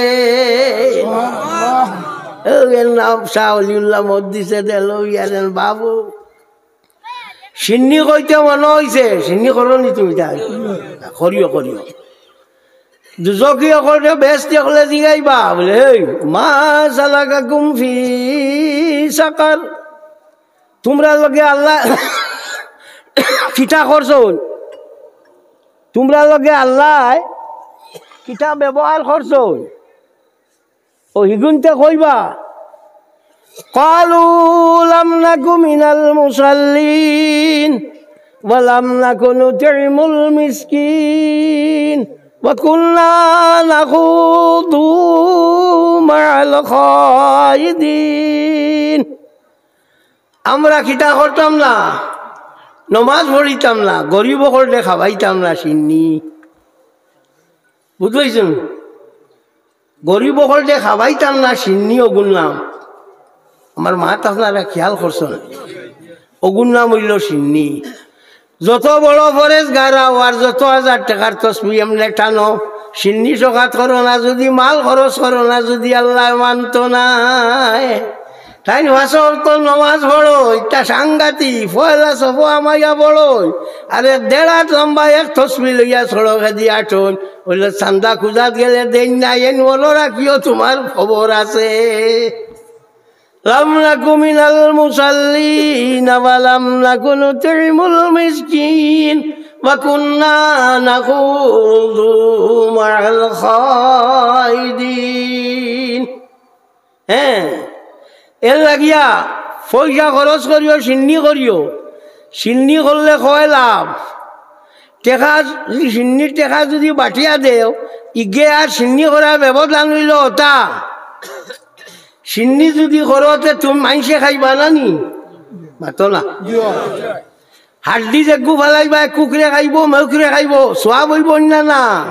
অউ এর নাম শাহ ওলিউল্লাহ মুহাদ্দিসে দেহলভী আর এন বাবু। সিন্নি কইতে মনো অইছে, সিন্নি করো নি তুমি তাই? করিও, করিও। দুজখি অকলরে বেহেস্তি অকলে জিগাইবা, বুলে, "এই, মা সালাকাকুম ফি সাকার?" তুমরার লগে আল্লায় কিতা করছইন? তুমরার লগে আল্লায় কিতা ব্যবহার করছইন? অউ হিগুনতে কইবা, قالوا لم نك من المصلين ولم نك نطعم المسكين وكنا نخوض مع الخائضين। আমরা কিতা করতাম না, নমাজ পড়িতাম না, গরিব অকলরে খাবাইতাম না সিন্নি। বুঝছইন? গরিব অকলরে খাবাইতাম না সিন্নি অগুর নাম। আমার মাত আপনারা খেয়াল করছইন? অগুর নাম অইলো সিন্নি। যত বড় পরেজগার অও আর যত হাজার টেকার তসবি এমনে টানো, সিন্নি সকাত করো না, যুদি মাল খরচ করো না, যুদি আল্লায় মানতো নায়। তাইন পাঁচ ওয়াক্ত নমাজ পড়ইন, ইটা সাংঘাতিক, পয়লা সফো হামাইয়া পড়ইন, আর এক দেড় হাত লম্বা এক তসবি লইয়া সড়কেদি আটইন, অইলে চান্দা খুজাত গেলে দেইন না, এন মনো রাখিও তুমার খবর আছে। لم نك من المصلين ولم نك نطعم المسكين وكنا نخوض مع الخائضين। হ্যাঁ, এর লাগিয়া পয়সা খরচ করিও, সিন্নি করিও। সিন্নি করলে কয় লাভ। টেকা, সিন্নির টেকা যুদি বাটিয়া দেও, ইগে আর সিন্নি করার ব্যবধান অইলো অটা। সিন্নি যুদি করো, তে তুমি মাইনষে খাইবা না নি? মাতো না। হাড্ডি যেগু ফালাইবা, এক কুকুরে খাইবো, মেকুরে খাইবো, সওয়াব অইবো না, না?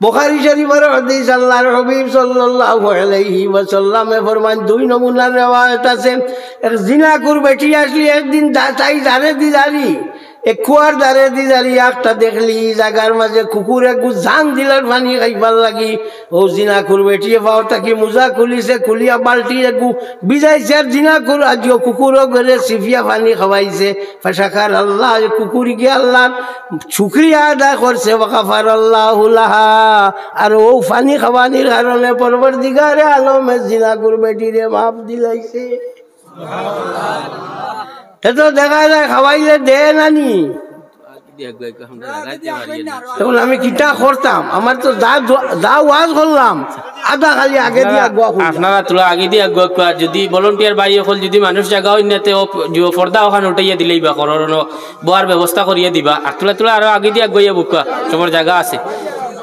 বুখারী শরীফর হাদিস, আল্লাহর হাবিব সাল্লাল্লাহু আলাইহি ওয়াসাল্লামে ফরমাইন, দুই নমুনার রেওয়ায়েত আছে। এক জিনাকুর বেটি আছলি, একদিন দা-, তাই দারেদি যারি, এক কুয়ার দারেদি যারি, একটা দেখলি জাগার মাঝে কুকুর এগু জান দিলার পানি খাইবার লাগি। অউ জিনাকুর বেটিয়ে পাও থাকি মুজা খুলিছে, খুলিয়া বালটি এগু ভিজাইছে, আর জিনাকুর আজিও কুকুরও গেলে চিপিয়া পানি খাওয়াইছে। ফাশাকারাল্লাহ, কুকুরগিয়ে আল্লাহর শুকরিয়া আদায় করছে, ওয়াগাফারাল্লাহু লাহা, আর অউ পানি খাওয়ানির কারণে পরওয়ারদিগারে আলমে জিনাকুর বেটিরে মাফ দিলাইছে। তে তো দেখা যায় খাওয়াইলে দে না নি। তখন আমি কিতা করতাম? আমার তো যা দোয়া-, যা ওয়াজ করলাম, আধা খালি আগেদি আগুয়া করলাম। আপনারা থুড়া আগেদি আগুয়া কুয়া, যুদি volunteer ভাই অকল যুদি মানুষ জাগা অইন না তে অউ পর্দা অখান উঠাইয়া দিলেই বা করো, বওয়ার ব্যবস্থা করিয়া দিবা। আর থুড়া থুড়া আরো আগেদি আগুয়াইয়া বউক্কা, সবর জাগা আছে।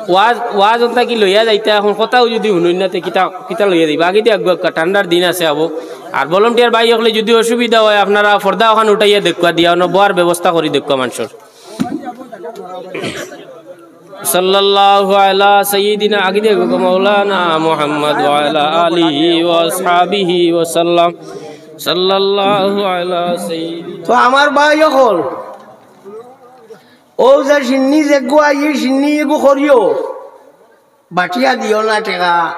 ওয়াজ, ওয়াজ অন্তা কি লইয়া যাইতা, অখন কথাউ যুদি হুনইন না তে কিতা, কিতা লইয়া দিবা? আগেদি আগুয়া কুয়া, ঠান্ডার দিন আছে আবো। আর volunteer ভাই অকলে যুদি অসুবিধা অয়, আপনারা পর্দা অখান উঠাইয়া দেউক্কা, দিয়া অনো বওয়ার ব্যবস্থা করি দেউক্কা মানষর। সাল্লাল্লাহু আলা সাইয়্যিদিনা, আগেদি আগুয়া কুয়া, মাওলানা মুহাম্মদ ওয়া আলা আলিহি ওয়া আসহাবিহি ওয়া সাল্লাম। সাল্লাল্লাহু আলা সাইয়্যিদিনা। তো আমার ভাই অকল, অউ যে সিন্নি যেগু আইয়ে সিন্নি এগু করিও, বাটিয়া দিও না টেকা।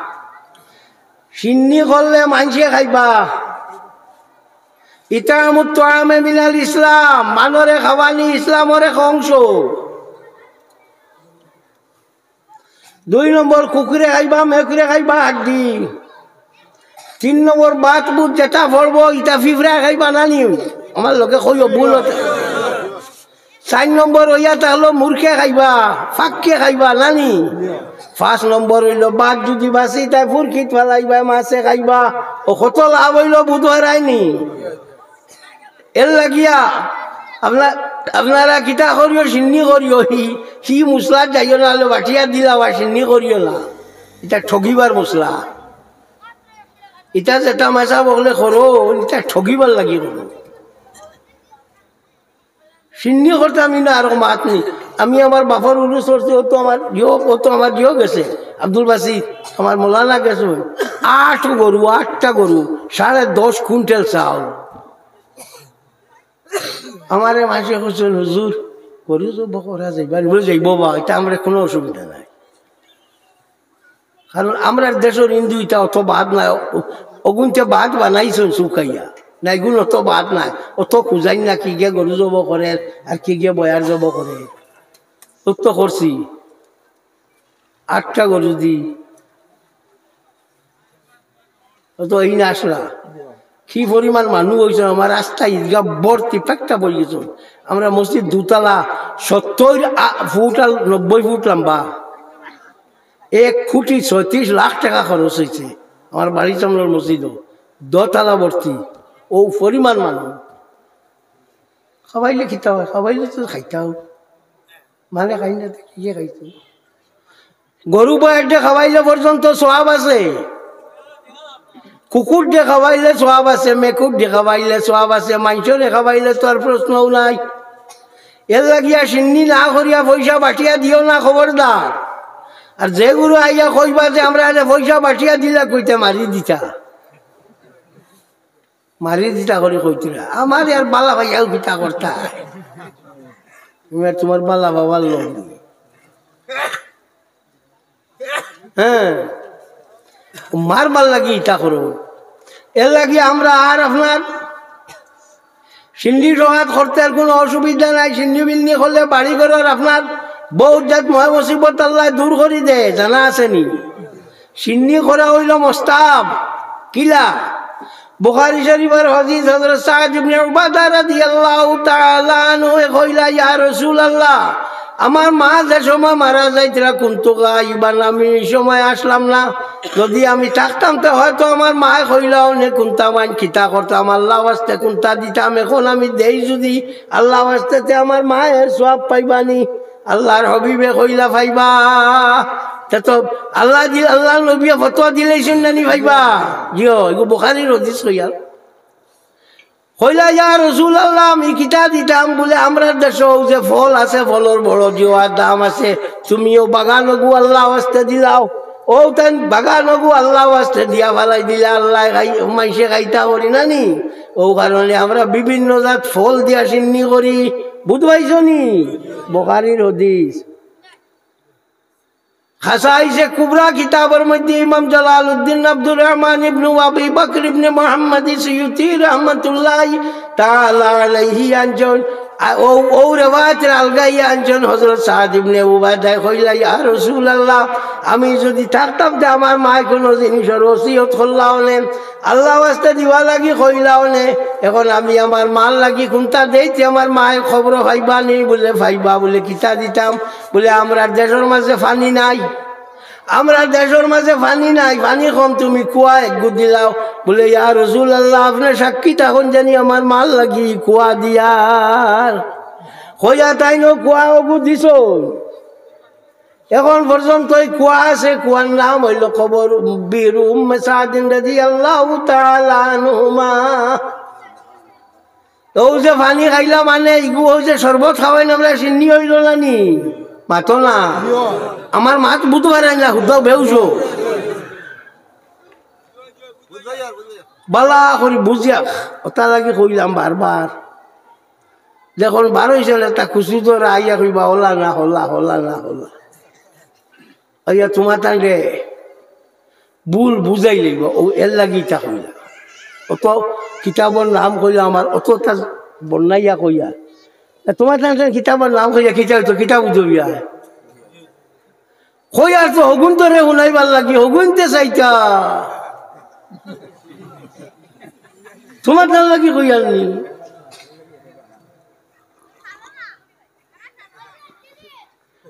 শিন্নি করলে মানষে খাইবা। ইতামুত তাআমে মিনাল ইসলাম, মানষরে খাওয়ানি ইসলামর এক অংশ। দুই নম্বর কুকুরে খাইবা, মেকুরে খাইবা হাড্ডি। তিন নম্বর বাত বুত যেটা পড়বো, ইটা ফিফড়ায় খাইবা নানি। আমার লগে কইও, ভুল অইতে। চাইর নম্বর অইয়া থাকলো মূর্খে খাইবা, ফাক্কে খাইবা নানি। পাঁচ নম্বর অইলো বাত যুদি বাচি তাই ফুরকিত ফালাইবা, মাছে খাইবা। ও কত লাভ অইলো বুধ হারায়নি। এর লাগিয়া আপনারা কিতা করিও, শিন্নি করিও, হি হি মুসলাত যাইও না, হলে বাটিয়া দিলা বা শিন্নি করিও না। ইটা ঠগিবার মুসলা। ইটা যেটা মেসা বকলে করো, ইটা ঠগিবার লাগি করো। শিন্নি করতে আমি না আর মাত নেই। আমি আমার বাপর উরুস করছি, ও তো আমার জিও, ও তো আমার জিও গেছে, আব্দুল বাসিত, আমার মৌলানা গেছে, আট গরু, আটটা গরু, সাড়ে দশ কুইন্টাল চাউল। আমারে মানষে কইছইন, "হুজুর, গরু জব করা যাইবা নি?" বলে, "যাইবো বা, ইটা আমরা কোনো অসুবিধা নাই।" কারণ আমরার দেশর হিন্দু ইটা অত বাদ নাই, অ-, অগুনতে বাদ বানাইছইন শুকাইয়া। না, এগুন অত বাদ নাই, অত খুঁজাইন না কি গিয়া গরু জব করে আর কি গিয়া বয়ার জব করে। অত তো করছি, আটটা গরু দি। অত এই না আসলা। কি পরিমাণ মানুষ অইছে, আমার রাস্তা ইদগা ভর্তি পেকটা পড়ি গেছে। আমরা মসজিদ দুতলা, সত্তর আ-, ফুট আর নব্বই ফুট লম্বা। এক কোটি ছয়ত্রিশ লাখ টাকা খরচ অইছে আমার বাড়ি চামড়ার মসজিদও, দোতলা ভর্তি, ও পরিমাণ মানুষ। খাবাইলে কিতা অয়? খাবাইলে তো খাইতাও, মানে খাই না তো কিয়ে খাইতো? গরু বয়ারডে খাবাইলে পর্যন্ত সওয়াব আছে, কুকুরডে খাবাইলে সওয়াব আছে, মেকুরডে খাবাইলে সওয়াব আছে, মানষরে খাবাইলে তো আর প্রশ্নও নাই। এর লাগিয়া শিন্নি না করিয়া পয়সা বাটিয়া দিও না, খবরদার। আর যে গুরু আইয়া কইবা যে আমরা এনে পয়সা বাটিয়া দিলা, কইতে মারি দিতা, মারি দিতা করি কইতরা। আমার আর বালা ভাইয়াও কিতা করতা, তুমি আর তোমার বালা বাবার লোক। হ্যাঁ, মারবার লাগি ইটা করো। এর লাগি আমরা আর আপনার শিন্নি সওগাত করতে আর কোনো অসুবিধা নাই। শিন্নি বিন্নি করলে বাড়ি ঘরর আপনার বহুত জাত ময় মুসিবত আল্লায় দূর করি দেয়, জানা আছে নি? শিন্নি করা অইলো মোস্তাহাব। কিলা? বুখারী শরীফর হাদিস, হযরত সাদ ইবনে উবাদা রাদিয়াল্লাহু তাআলা আনহু কইলা, "ইয়া রাসূলুল্লাহ, আমার মা যে সময় মারা যাইতরা, কুনতু গায়িবান, আমি এই সময় আসলাম না। যদি আমি থাকতাম, তে হয়তো আমার মায়ে কইলা অনে কুনতা মাইন কিতা করতাম, আল্লাহ ওয়াস্তে কুনতা দিতাম। এখন আমি দেই যদি আল্লাহ ওয়াস্তে, তে আমার মায়ে সওয়াব পাইবানি।" আল্লাহর হাবিবে কইলা, "পাইবা।" তে তো আল্লাহ দি-, আল্লাহর নবীয়ে ফতোয়া দিলাইছইন না নি, পাইবা। জিও, এগু বুখারীর হাদিস কইয়া। কইলা, "ইয়া রাসূলুল্লাহ, আমি কিতা দিতাম?" বুলে, "আমরার দেশো অউ যে ফল আছে, ফলর বড় জিওয়ার দাম আছে, তুমিও বাগান অগু আল্লাহ ওয়াস্তে দিলাও, অউ তাইন বাগান অগু আল্লাহ ওয়াস্তে দিয়া ফালাই দিলে আল্লাহ খাই, মাইনষে খাইতা করি না নি? অউ কারণে আমরা বিভিন্ন জাত ফল দিয়া শিন্নি করি।" বুঝ পাইছো নি? বুখারীর হাদিস। খাসাইসে কুবরা কিতাবর মধ্যে ইমাম জালালউদ্দিন আব্দুর রহমান ইবনু আবি বকর ইবনে মুহাম্মদ সুয়ুতি রহমতুল্লাহি তাআলা আলাইহি আনছইন, আ, অউ, অউ রেওয়ায়েতর আলগাইয়া আনছইন, হযরত সাদ ইবনে উবাদায় কইলা, "ইয়া রাসূলুল্লাহ, আমি যদি থাকতাম, তে আমার মায়ে কুনু জিনিসর ওসিয়ত করলা অনে, আল্লাহ ওয়াস্তে দিবার লাগি কইলা অনে, এখন আমি আমার মার লাগি কুনতা দেই, তে আমার মায়ে খবর পাইবা নি?" বুলে, "পাইবা।" বুলে, "কিতা দিতাম?" বুলে, "আমরার দেশর মাঝে পানি নাই, আমরার দেশর মাঝে পানি নাই, পানি কম, তুমি কুয়া এগু দিলাও।" বুলে, "ইয়া রাসূলুল্লাহ, আপনে সাক্ষী থাকইন জানি আমার মার লাগি কুয়া দিয়ার।" কইয়া তাইন অউ কুয়া অগু দিছইন। এখন পর্যন্ত অউ কুয়া আছে, কুয়ার নাম অইলো কবর বিরু উম্মে সাদিন রাদিয়াল্লাহু তাআলা আনহুমা। অউ যে পানি খাইলা মানে, ইগু অউ যে শরবত খাওয়াইন আমরা, শিন্নি অইলো না নি? মাতো না। আমার মাত বুঝ পারায় না, হুদাউ বেহুশ। বালা করি বুঝিয়া, অতার লাগি কইলাম বারবার। যখন বারইছইন, একটা কুচু ধরা আইয়া কইবা, "হলা না, হলা, হলা না, হলা।" আইয়া তোমার তাঙ্গে ভুল বুঝাই লইব, ও এর লাগি ইটা কইলা। অত কিতাবর নাম কইলা আমার, অত তার বন্যাইয়া কইয়া। না, তোমার তার কিতাবর নাম কইয়া কিতা অইতো, কিতা বুঝবিয়া? কইয়ার তো হগুন্তরে হুনাইবার লাগি, হগুন্তে চাইতা। তোমার তার লাগি কইয়ার নি।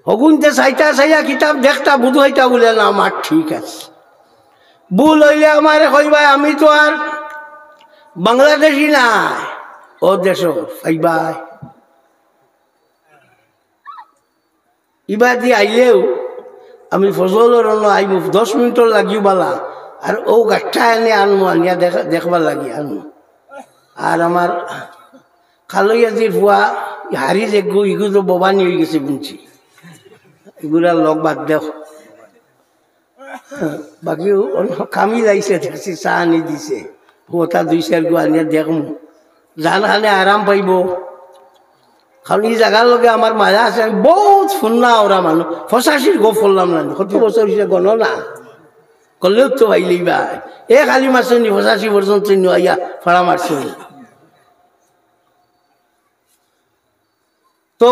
হগুন্তে চাইতা চাইয়া কিতাব দেখতা বুঝাইতা বুলে না, আমার ঠিক আছে। ভুল অইলে আমারে কইবায়, আমি তো আর বাংলাদেশি না, ও দেশো পাইবায়। ইবাদি আইলেও আমি ফজলর অনো আইমু, দশ মিনিটর লাগিও বালা, আর ও গাঠটা এনে আনমু, আনিয়া দেখ-, দেখবার লাগি আনমু। আর আমার খালইয়াজির ফুয়া হারি যেগু, ইগু তো ববানি অইগেছে বুঝছি, ইগুরা লগ বাদ দেও। বাকি অন্য কামিল আইছে, দেখছি চা আনি দিছে, ফুয়াটা দুই চাইর গু আনিয়া দেখমু, জান খানে আরাম পাইব। কারণ ই জাগার লগে আমার মায়া আছে, আমি বউত ফুন্না ওরা মানুষ, পঁচাশির গপ করলাম না, কত বছর অইছে গণনা করলেও তো পাইলেই বা। এ খালি মারছে নি, পঁচাশি পর্যন্ত নি আইয়া ফাড়া মারছে নি। তো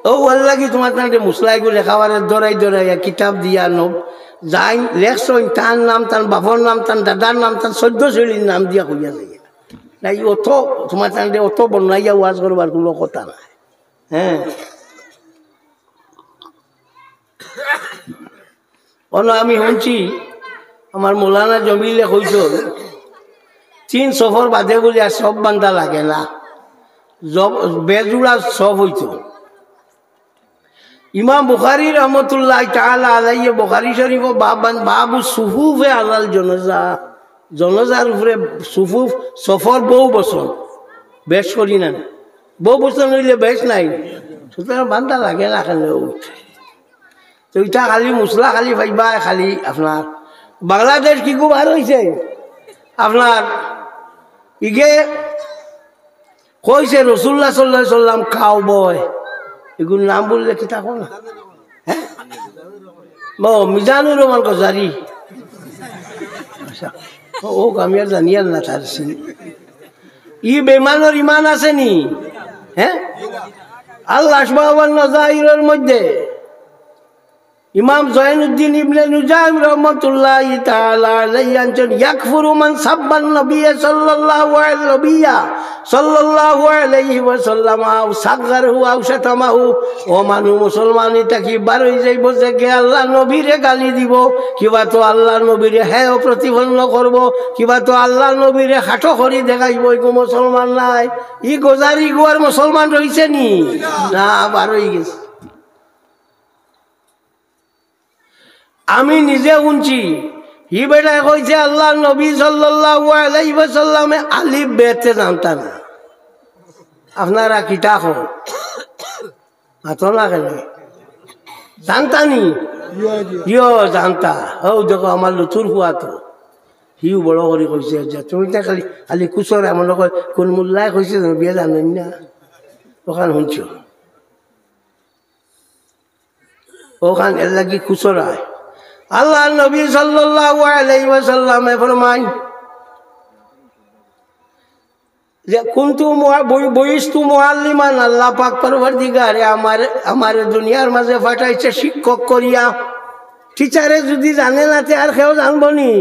ও ওর লাগি তোমার তাহলে মুসলাইগু লেখাবারে দৌড়াই দৌড়াইয়া কিতাব দিয়া ন যাই লেখছইন, তার নাম, তার বাপর নাম, তার দাদার নাম, তার চোদ্দ শৈলীর নাম দিয়া কইয়া যাইয়া। নাই অত তোমার তাহলে অত বন্যাইয়া ওয়াজ করবার কোনো কথা নাই। হ্যাঁ, অনো আমি শুনছি আমার মৌলানা জমিলে কইছইন, তিন সফর বাদে বুলে আর সব বান্দা লাগে না, জব-, বেজুড়া সব অইতো। ইমাম বুখারী রহমতুল্লাহ তাআলা আলাইহি বুখারী শরীফ বাবান বাবু সুফুফে আলাল জনাজা, জনাজার উপরে সুফুফ সফর বউ বছর, বেশ করি না, বউ বছর অইলে বেশ নাই, সুতরাং বান্দা লাগে না কেন? তো ইটা খালি মুসলা খালি পাইবা খালি আপনার বাংলাদেশ কি খুব বার হইছে আপনার ইগে কইছে রসুল্লাহ সাল্লাল্লাহু আলাইহি সাল্লাম কাউ বয়, এগুর নাম বললে কি তা না? হ্যাঁ, ও মিজানুর রহমান গজারি। আচ্ছা, ও, ও আমি আর জানি আর না তার সিন। ই বেমানর ইমান আছে নি? হ্যাঁ, আল আশবাহ ওয়ান নাজাইরর মধ্যে ইমাম জয়নুদ্দিন ইবনে নুজাইম রহমতুল্লাহি তাআলা আলাইহি আনছেন, ইয়াকফুরু মান সাব্বান নবিয়্যা সাল্লাল্লাহু আলাইহি, নবিয়্যা সাল্লাল্লাহু আলাইহি ওয়াসাল্লাম, আও সাগগারহু আও শাতামাহু। ও মানুষ, মুসলমানি থাকি বার অই যাইব যে কে আল্লাহ নবীরে গালি দিব, কিবা তো আল্লাহ নবীরে হেয় প্রতিপন্ন করব, কিবা তো আল্লাহ নবীরে খাটো করি দেখাইব, ইগু মুসলমান নাই। ই গজারি গু আর মুসলমান রইছে নি? না, বার অই গেছে। আমি নিজে শুনছি, হি বেটায় কইছে আল্লাহর নবী সাল্লাল্লাহু আলাইহি ওয়াসাল্লামে আলিফ বেতে জানতা না। আপনারা কিতা কও? মাতো না কেনে? জানতা নি? ইয়ো, জানতা। ও দেখো আমার লুতুর ফুয়া তো। হিউ বড় করি কইছে যে তুমি তো খালি, খালি কুসরে মনে কয় কোন মোল্লায় কইছে তুমি বিয়ে জানেন না? ওখান শুনছো। ওখান এর লাগি কুসরায়। আল্লাহর নবী সাল্লাল্লাহু আলাইহি ওয়াসাল্লামে ফরমাইন যে, "কুনতু মুআ-, বু-, বুইস্তু মুআল্লিমান", আল্লাহ পাক পরওয়ারদিগারে আমার, আমার দুনিয়ার মাঝে পাঠাইছে শিক্ষক করিয়া। টিচারে যদি জানে না, তে আর কেউ জানবো নি?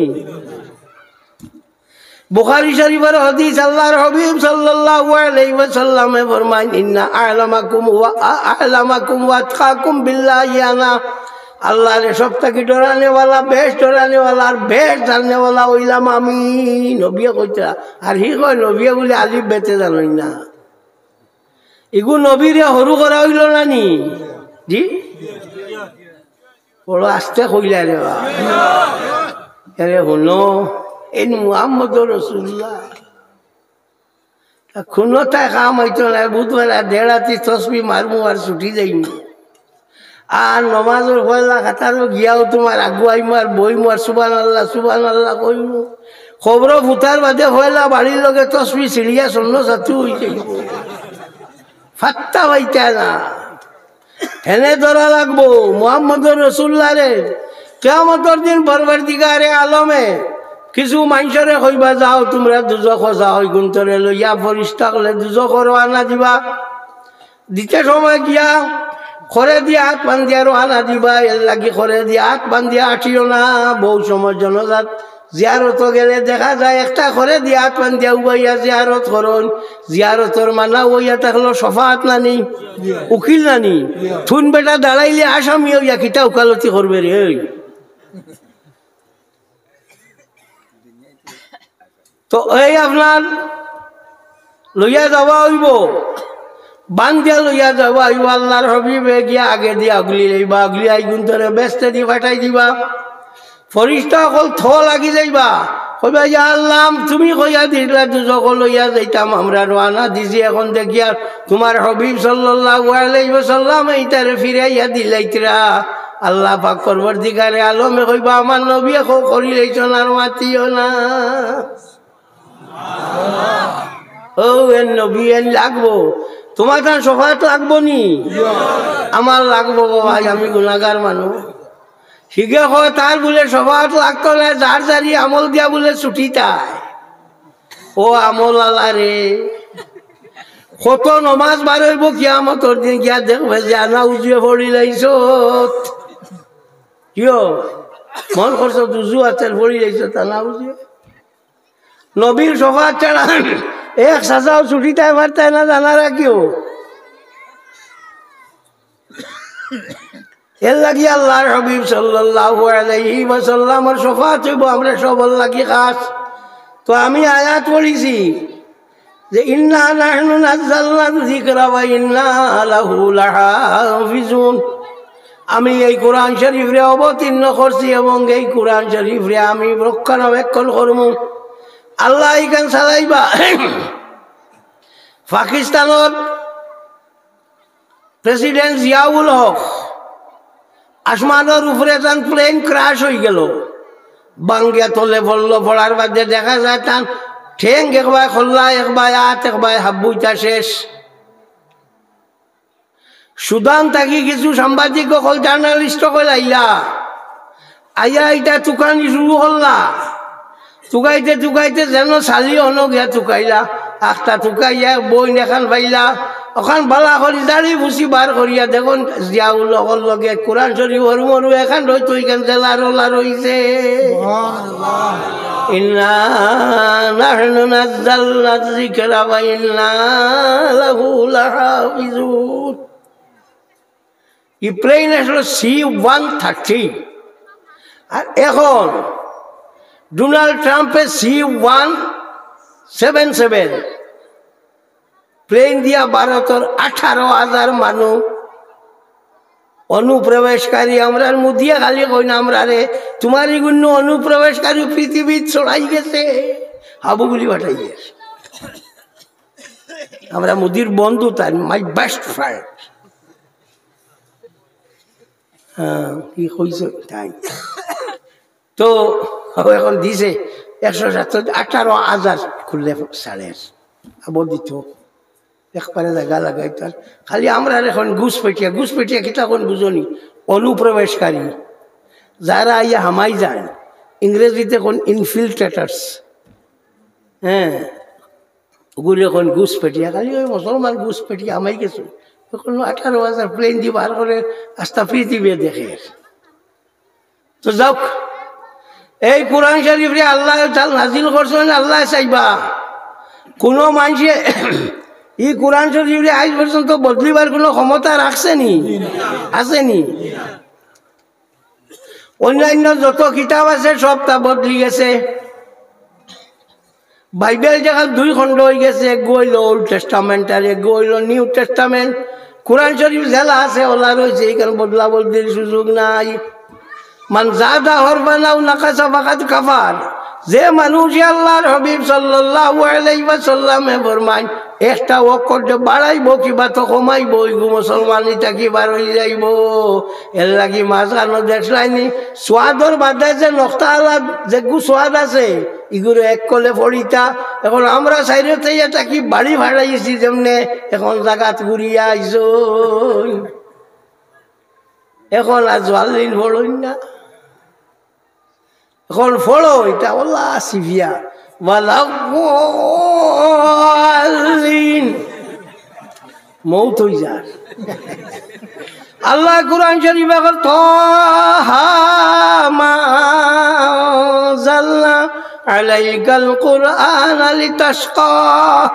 বুখারী শরীফের হাদিস, আল্লাহর হাবিব সাল্লাল্লাহু আলাইহি ওয়াসাল্লামে ফরমাইন, "ইন্না আ'লামাকুম ওয়া আ-, আ'লামাকুম ওয়া আতকাকুম বিল্লাহি আনা।" আল্লাহরে সব থাকি ডরানেওয়ালা, বেশ ডরানেওয়ালা, আর বেশ জাননেওয়ালা অইলাম আমি। নবিয়ে কইতা, আর হি কয় নবিয়ে বুলে আলিফ বেতে জানইন না। ইগু নবীরে হুরু করা অইলো না নি? জি? বড় আস্তে কইলা রে বা। আরে হুনো, এই মুহাম্মদুর রাসূলুল্লাহ। তা কুনু তাই কাম অইতো না, বুধবার আর দেড় আতি তসবি মারমু আর ছুটি যাইমু। আর নমাজর পয়লা কাতারো গিয়াও তোমার আগুয়াইমু আর বইমু আর সুবহানাল্লাহ, সুবহানাল্লাহ কইমু। কবরো ফুতার বাদে পয়লা বাড়ির লগে তসবি ছিড়িয়া শূন্য সাতু অই যাইব। ফাত্তা পাইতা না। হেনে ধরা লাগবো মুহাম্মদুর রাসূলুল্লাহরে। কিয়ামতর দিন পরওয়ারদিগারে আলমে কিছু মানষরে কইবা, "যাও তুমরা দুজখো যাও, ইগুন্তরে লইয়া ফিরিস্তা অকলে দুজখো রওয়ানা দিবা।" দিতে সময় গিয়া খরে দিয়া আত বান্দিয়া রওয়ানা দিবা, এরলাগি খরে দিয়া আত বান্দিয়া আটিও না। বউ সময় জনাজাত জিয়ারতো গেলে দেখা যায় একটা খরে দিয়া আত বান্দিয়া উবাইয়া জিয়ারত করইন। জিয়ারতর মানা অইয়া থাকলো শফাআত নানি, উকিল নানি। থুন বেটা দাঁড়াইলে আসামি অইয়া কিতা উকালতি করবে রে? তো এই আপনার লইয়া যাওয়া অইবো, বান্দিয়া লইয়া যাওয়া অইবো। আল্লার হাবিবে গিয়া আগে দিয়া অগলি লইবা, অগলি ইগুন্তরে বেহেস্তে দি পাঠাই দিবা। ফিরিস্তা অকল থ লাগি যাইবা, কইবা, "ইয়া আল্লাহ, তুমি কইয়া দিলা দুজখো লইয়া যাইতাম, আমরা রওয়ানা দিছি, এখন দেখিয়ার তুমার হাবিব সাল্লাল্লাহু আলাইহি ওয়াসাল্লাম ইতারে ফিরাইয়া দিলাইতরা।" আল্লাহ পাক পরওয়ারদিগারে আলমে কইবা, "আমার নবী এখন করিলাইছইন, আর মাতিও না।" ও এর নবী এর লাগবো, তুমার তান শফাআত লাগবো নি? আমার লাগবো গো ভাই, আমি গুনাগার মানুষ। হিগে কয় তার বুলে শফাআত লাগতো নায়, যার যারি আমল দিয়া বুলে ছুটিতায়। ও আমল আলা রে, কত নমাজ বার অইবো কিয়ামতর দিন গিয়া দেখবে যে আনা উজুয়ে পড়িলাইছত। কিয়? মন করছো উজু আতের পড়িলাইছত আনা উজুয়ে। নবীর শফাআত ছাড়া এক সাজাও ছুটিতায় পারতায় না, জানা রাখিও। এরলাগি আল্লার হাবিব সাল্লাল্লাহু আলাইহি ওয়াসাল্লামর শফাআত অইবো আমরা সবর লাগি খাস। তো আমি আয়াত পড়ছি যে, "ইন্না নাহনু নাজ্জালনা যিকরা ওয়া ইন্না লাহু লাহাফিজুন।" আমি এই কোরআন শরীফরে অবতীর্ণ করছি এবং এই কোরআন শরীফরে আমি রক্ষণাবেক্ষণ করমু। আল্লায় ইখান চালাইবা। পাকিস্তানর প্রেসিডেন্ট জিয়াউল হক, আসমানর উপরে তান প্লেন ক্র্যাশ অইগেলো, বাঙ্গিয়া তলে পড়লো, পড়ার বাদে দেখা যায় তান ঠেং একবায় খল্লা, একবায় আত, একবায় হাব্বুইতা শেষ। সুদান থাকি কিছু সাংবাদিক অকল, জার্নালিস্ট অকল আইলা, আইয়া ইটা তুকানি শুরু করলা। তুকাইতে তুকাইতে যেন চালি অনো গিয়া তুকাইলা। আখতা তুকাইয়া বইন এখান পাইলা, অখান বালা করি জারি ফুসি বার করিয়া দেখইন জিয়াউল হকর লগে কোরআন শরীফ হরু মরু এখান রইতো ইখান জেলা রোলা রইছে। ইন্না নাহনু নাজ্জালনা যিকরা ওয়া ইন্না লাহু লাহাফিজুন। ই প্লেন আসলো সি ওয়ান থার্টি। আর এখন ডোনাল্ড ট্রাম্পে C one seven seven plane দিয়া ভারতর আঠারো হাজার মানুষ অনুপ্রবেশকারী, আমরার মুদিয়ে খালি কইন আমরারে, তুমার ইগুইন অনুপ্রবেশকারী পৃথিবীত ছড়াই গেছে, হাবুগুলি পাঠাই গেছে। আমরা মুদির বন্ধু তাই, my best friend। হ্যাঁ, কি কইছে তাই। তো এখন দিছে একশো সাতষট্টি, আঠারো হাজার খুললে ছাড়ের, আবার দিত। একবারে জাগা লাগাইতো আর খালি আমরারে কইন ঘুষপেটিয়া, ঘুষপেটিয়া কিতা কইন বুঝো নি? অনুপ্রবেশকারী, যারা আইয়া হামাই যায়, ইংরেজিতে কইন ইনফিল্ট্রেটার্স। হ্যাঁ, ওগুলি কইন ঘুষপেটিয়া, খালি ওই মুসলমান ঘুষপেটিয়া হামাই গেছে। এখন আঠারো হাজার প্লেন দি বার করে আস্তা পৃথিবী দেখে। তো যাউক, এই কোরআন শরীফরে আল্লায় তাআলা নাজিল করছইন, আল্লায় চাইবা। কুনু মানষে ই কোরআন শরীফরে আইজ পর্যন্ত বদলিবার কুনু ক্ষমতা রাখছে নি? আছে নি? অন্যান্য যত কিতাব আছে সবতা বদলি গেছে। বাইবেল যেখান দুই খণ্ড অই গেছে, এগু অইলো Old Testament আর এগু অইলো New Testament। কোরআন শরীফ যেলা আছে অলা রইছে, ইখান বদলা বদলির সুযোগ নাই। মান জাদা হরফান আও নাকাসা ফাকাদ কাফার। যে মানুষে আল্লার হাবিব সাল্লাল্লাহু আলাইহি ওয়াসাল্লামে ফরমাইন, একটা অক্ষর যে বাড়াইবো কিবা তো কমাইবো, ইগু মুসলমানি থাকি বার অই যাইবো। এরলাগি মাঝখানো দেখলায়নি, সোয়াদর বাদে যে নক্তা আলা যেগু সোয়াদ আছে, ইগুরে এক কলে পড়িতা। এখন আমরা সাইরে থাকি বাড়ি ফাড়াইছি যেমনে, এখন জাগাত ঘুরিয়া আইছইন। এখন আর জোয়াল্লিন পড়ইন না। অখন পড়ো ইটা, আল্লাহ সিফিয়া, ওয়ালাদ্দাল্লিন। মউত অই যার। আল্লায় কুরআন শরিফো কইন, "তাহা মা আনজালনা আলাইকাল কুরআনা লিতাশকা।"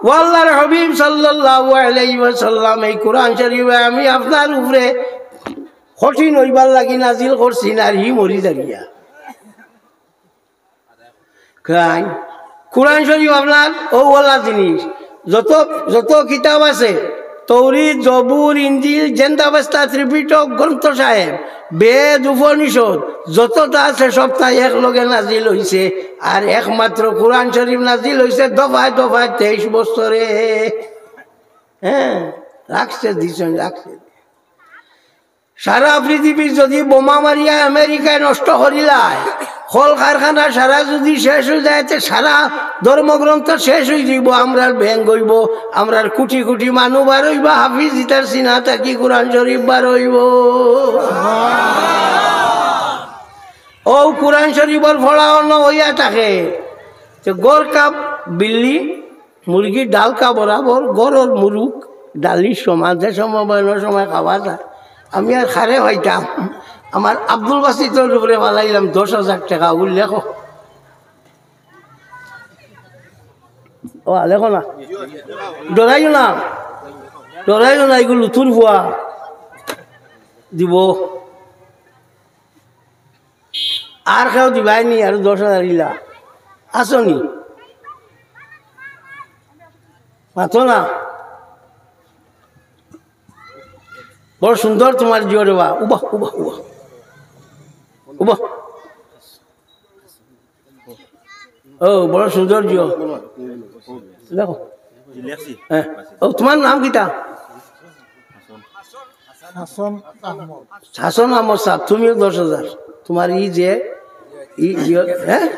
ও আল্লাহর হাবিব সাল্লাল্লাহু আলাইহি ওয়াসাল্লাম, এই কুরআন শরিফ আমি আপনার উপরে কঠিন অইবার লাগি নাজিল করছি না, আর হি মরি যাইবা। কারণ কুরআন শরিফ আপনার অউ ওলা জিনিস, যত, যত কিতাব আছে, তৌরিত, জবুর, ইঞ্জিল, জেন্দাবেস্তা, ত্রিপিটক, গ্রন্থ সাহেব, বেদ, উপনিষদ, যততা আছে সবতা এক লগে নাজিল অইছে। আর একমাত্র কুরআন শরিফ নাজিল অইছে দফায় দফায় তেইশ বছরে। হ্যাঁ, রাখছে, দিছইন, রাখছে। সারা পৃথিবীর যদি বোমা মারিয়া আমেরিকায় নষ্ট করিলায়, কল কারখানা সারা যদি শেষ অই যায়, তে সারা ধর্মগ্রন্থ শেষ অই যাইবো, আমরার ব্যাংক অইবো, আমরার কুটি কুটি মানুষ বার অইবা, হাফিজ ইতার সিনা থাকি কুরআন শরিফ বার অইবো। অউ কুরআন শরিফর পড়া অনো অইয়া থাকে, তে ঘর কাপ বিল্লি মুরগির ডালকা বরাবর ঘরর মুরুগ ডালির সমান, যে সময় বয়নর সময় খাওয়া যায়। আমি আর কারে পাইতাম, আমার আব্দুল বাসিতর উপরে ফালাইলাম দশ হাজার টেকা, অউ লেখো। ও, লেখো না, ডরাইও না, ডরাইও না, ইগু লুতুর ফুয়া দিবো। আর কেউ দিবায় নি, আরো দশ হাজার ইলা আছো নি? মাতো না। বড় সুন্দর তুমার জিও রে বা। উবা, উবা, উবা। উবা। ও, বড় সুন্দর জিও। দেখো। হ্যাঁ। ও, তুমার নাম কিতা? হাসান আহমদ। হাসান আহমদ সাব, তুমিও দশ হাজার। তুমার ই যে, ই যে, হ্যাঁ?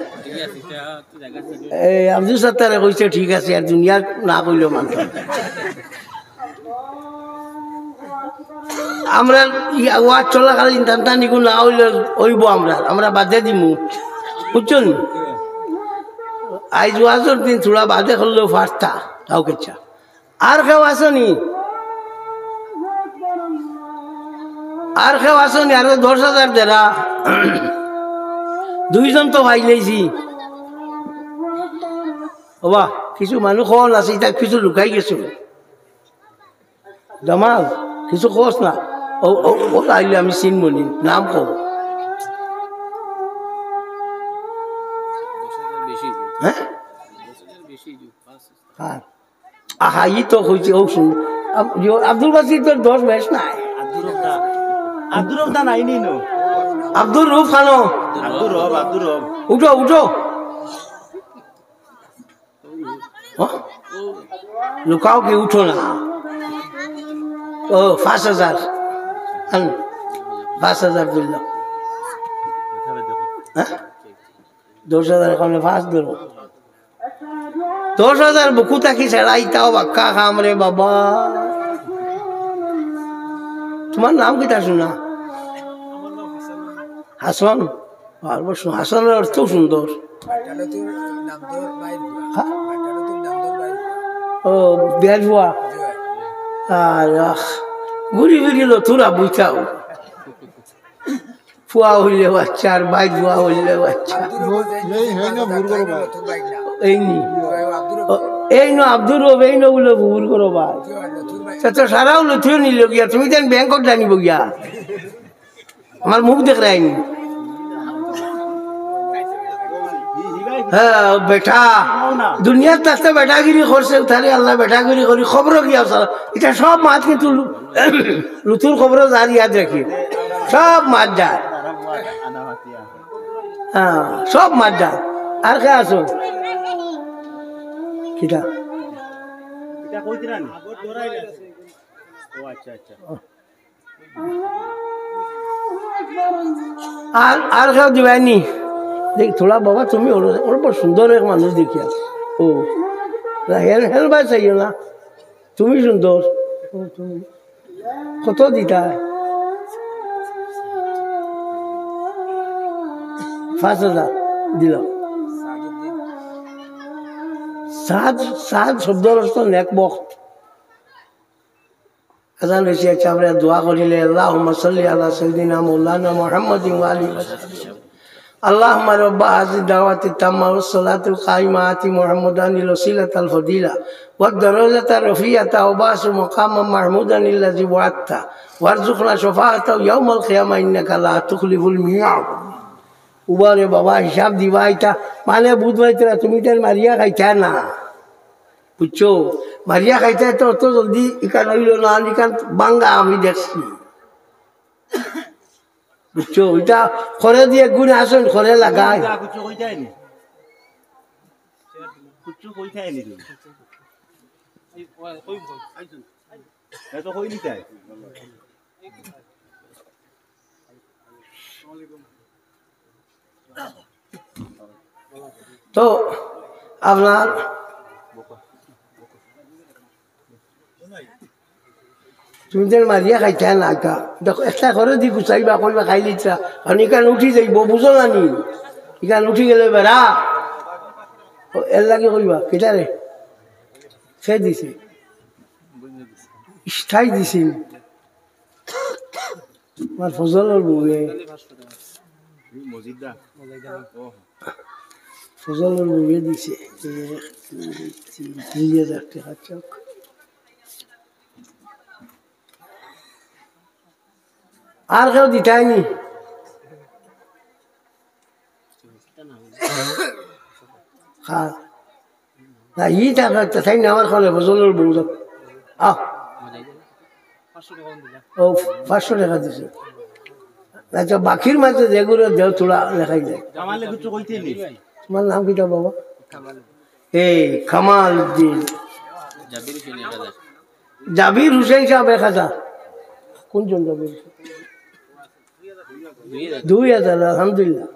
এ, আব্দুল সত্তারে কইছে ঠিক আছে, আর দুনিয়ার না কইলেও মানতাম। আমরা ই ওয়াজ চলাকালীন টানটানিগু না অইলে অইবো, আমরা, আমরা বাদে দিমু, বুঝছো নি? আইজ ওয়াজর দিন থুড়া বাদে করলেও পারতা, তাও কিচ্ছা। আর কেউ আছো নি? আর কেউ আছো নি? আরো দশ হাজার দেরা। দুইজন তো পাইলাইছি। ওবা, কিছু মানুষ কল আছে, ইতা কিছু লুকাই গেছে। জামাল, কিছু কস না। ও, ও, ও আইলে আমি চিনমু নি, নাম কও। হ্যাঁ? হ্যাঁ। আহা, ই তো কইছে, ও শুন। আব-, ইয়ো, আব্দুল বাসিত তোর দশ বেশ নাই। আব্দুর রব দা। আব্দুর রব দা নাই নি নো? আব্দুর রব খানো। আব্দুর রব, আব্দুর রব। উঠো, উঠো। হ্যাঁ? লুকাও কি, উঠো না। ও, পাঁচ হাজার। আন, পাঁচ হাজার দিল। হ্যাঁ? দশ হাজার অখন পাঁচ ধরো। দশ হাজার বুকু থাকি ছেড়াইতাও বাক্কা কাম রে বাবা। তুমার নাম কিতা শুনা? হাসন। আর বস, হাসনের অর্থ সুন্দর। হ্যাঁ? ও, বিয়ার ফুয়া। আর, আহ, ঘুরি ফিরি লতুরা বুঝাও। ফুয়া অইলে বাচ্চা, আর বাইর ফুয়া অইলে বাচ্চা। এই, এই না ভুল করো ভাই। এই না আব্দুর রব, এই না বলে ভুল করো ভাই। তা তো সারাও লুথিও নিল গিয়া, তুমি যেন ব্যাংকত জানিব গিয়া। আমার মুখ দেখ রাইনি। হ্যাঁ, বেটা। দুনিয়ার তাতে বেটাগিরি করছে, উঠারে আল্লাহ বেটাগিরি করি, খবরও গিয়া সারা। ইটা সব মাত কিন্তু লু-, লুতুর খবরও যার ইয়াদ রাখি। সব মাত যার। হ্যাঁ, সব মাত যার। আর কে আছো? কিতা? আর, আর কেউ দিবায়নি? দেখ, থোড়া বাবা, তুমি ওর, ওর বড় সুন্দর এক মানুষ দেখিয়া। ও, হেল, হেল ভাই চাইও না। তুমি সুন্দর। ও, তুমি। কত দিতা? পাঁচ হাজার দিল। সাদ, সাদ শব্দর অর্থ নেক বখত। আজান অইছে, আচ্ছা, আমরা দোয়া করিলে, اللهم صل على سيدنا مولانا محمد وعلى آله وصحبه. اللهم رب هذه الدعوة التامة والصلاة القائمة آت محمدا الوسيلة والفضيلة والدرجة الرفيعة وابعثه مقاما محمودا الذي وعدته وارزقنا شفاعته يوم القيامة إنك لا تخلف الميعاد. উবারে বাবা, হিসাব দিবা ইতা, মানে বুঝবায় তো না, তুমি তার মারিয়া খাইতা না, বুঝছো? মারিয়া খাইতা তো অত জলদি ইখান অইল না, ইখান ভাঙ্গা আমি দেখছি, বুঝছো? ইটা খড়ে দি গুনে আসইন, খড়ে লাগায়। কুচ্ছু কইতায় নি। কুচ্ছু কইতায় নি তুমি। এ তো কই নিতায়। তো আপনার তুমি তো মারিয়া খাইতা না, ইটা দেখো, একটা করে দি গুছাইবা, কইবা খাই লিতা, কারণ ইখান উঠি যাইব, বুঝো না নি? ইখান উঠি গেলে বেড়া, ও, এর লাগি কইবা, কিতা রে? সে দিছে, ইস্তাই দিছিল। আমার ফজলর বউয়ে। ফজলর বউয়ে দিছে। এক, দুই, তিন, তিন হাজার টেকা চক। আর কেউ দিতায় নি? হ্যাঁ। না, ই টাকা তো তাই না, আমার কাছে ফজলর বউ তো। আহ। ও, পাঁচশো টেকা দিছে। আচ্ছা, বাকির মাঝে যেগুলো দেও, থোড়া লেখাই দেয়। কামালে কিছু কইতে নি। তোমার নাম কিতা বাবা? এই কামাল উদ্দিন। জাবির হোসেন এক হাজার। জাবির হোসেন সাহেব এক হাজার। কোনজন জাবির হোসেন? দুই হাজার, আলহামদুলিল্লাহ।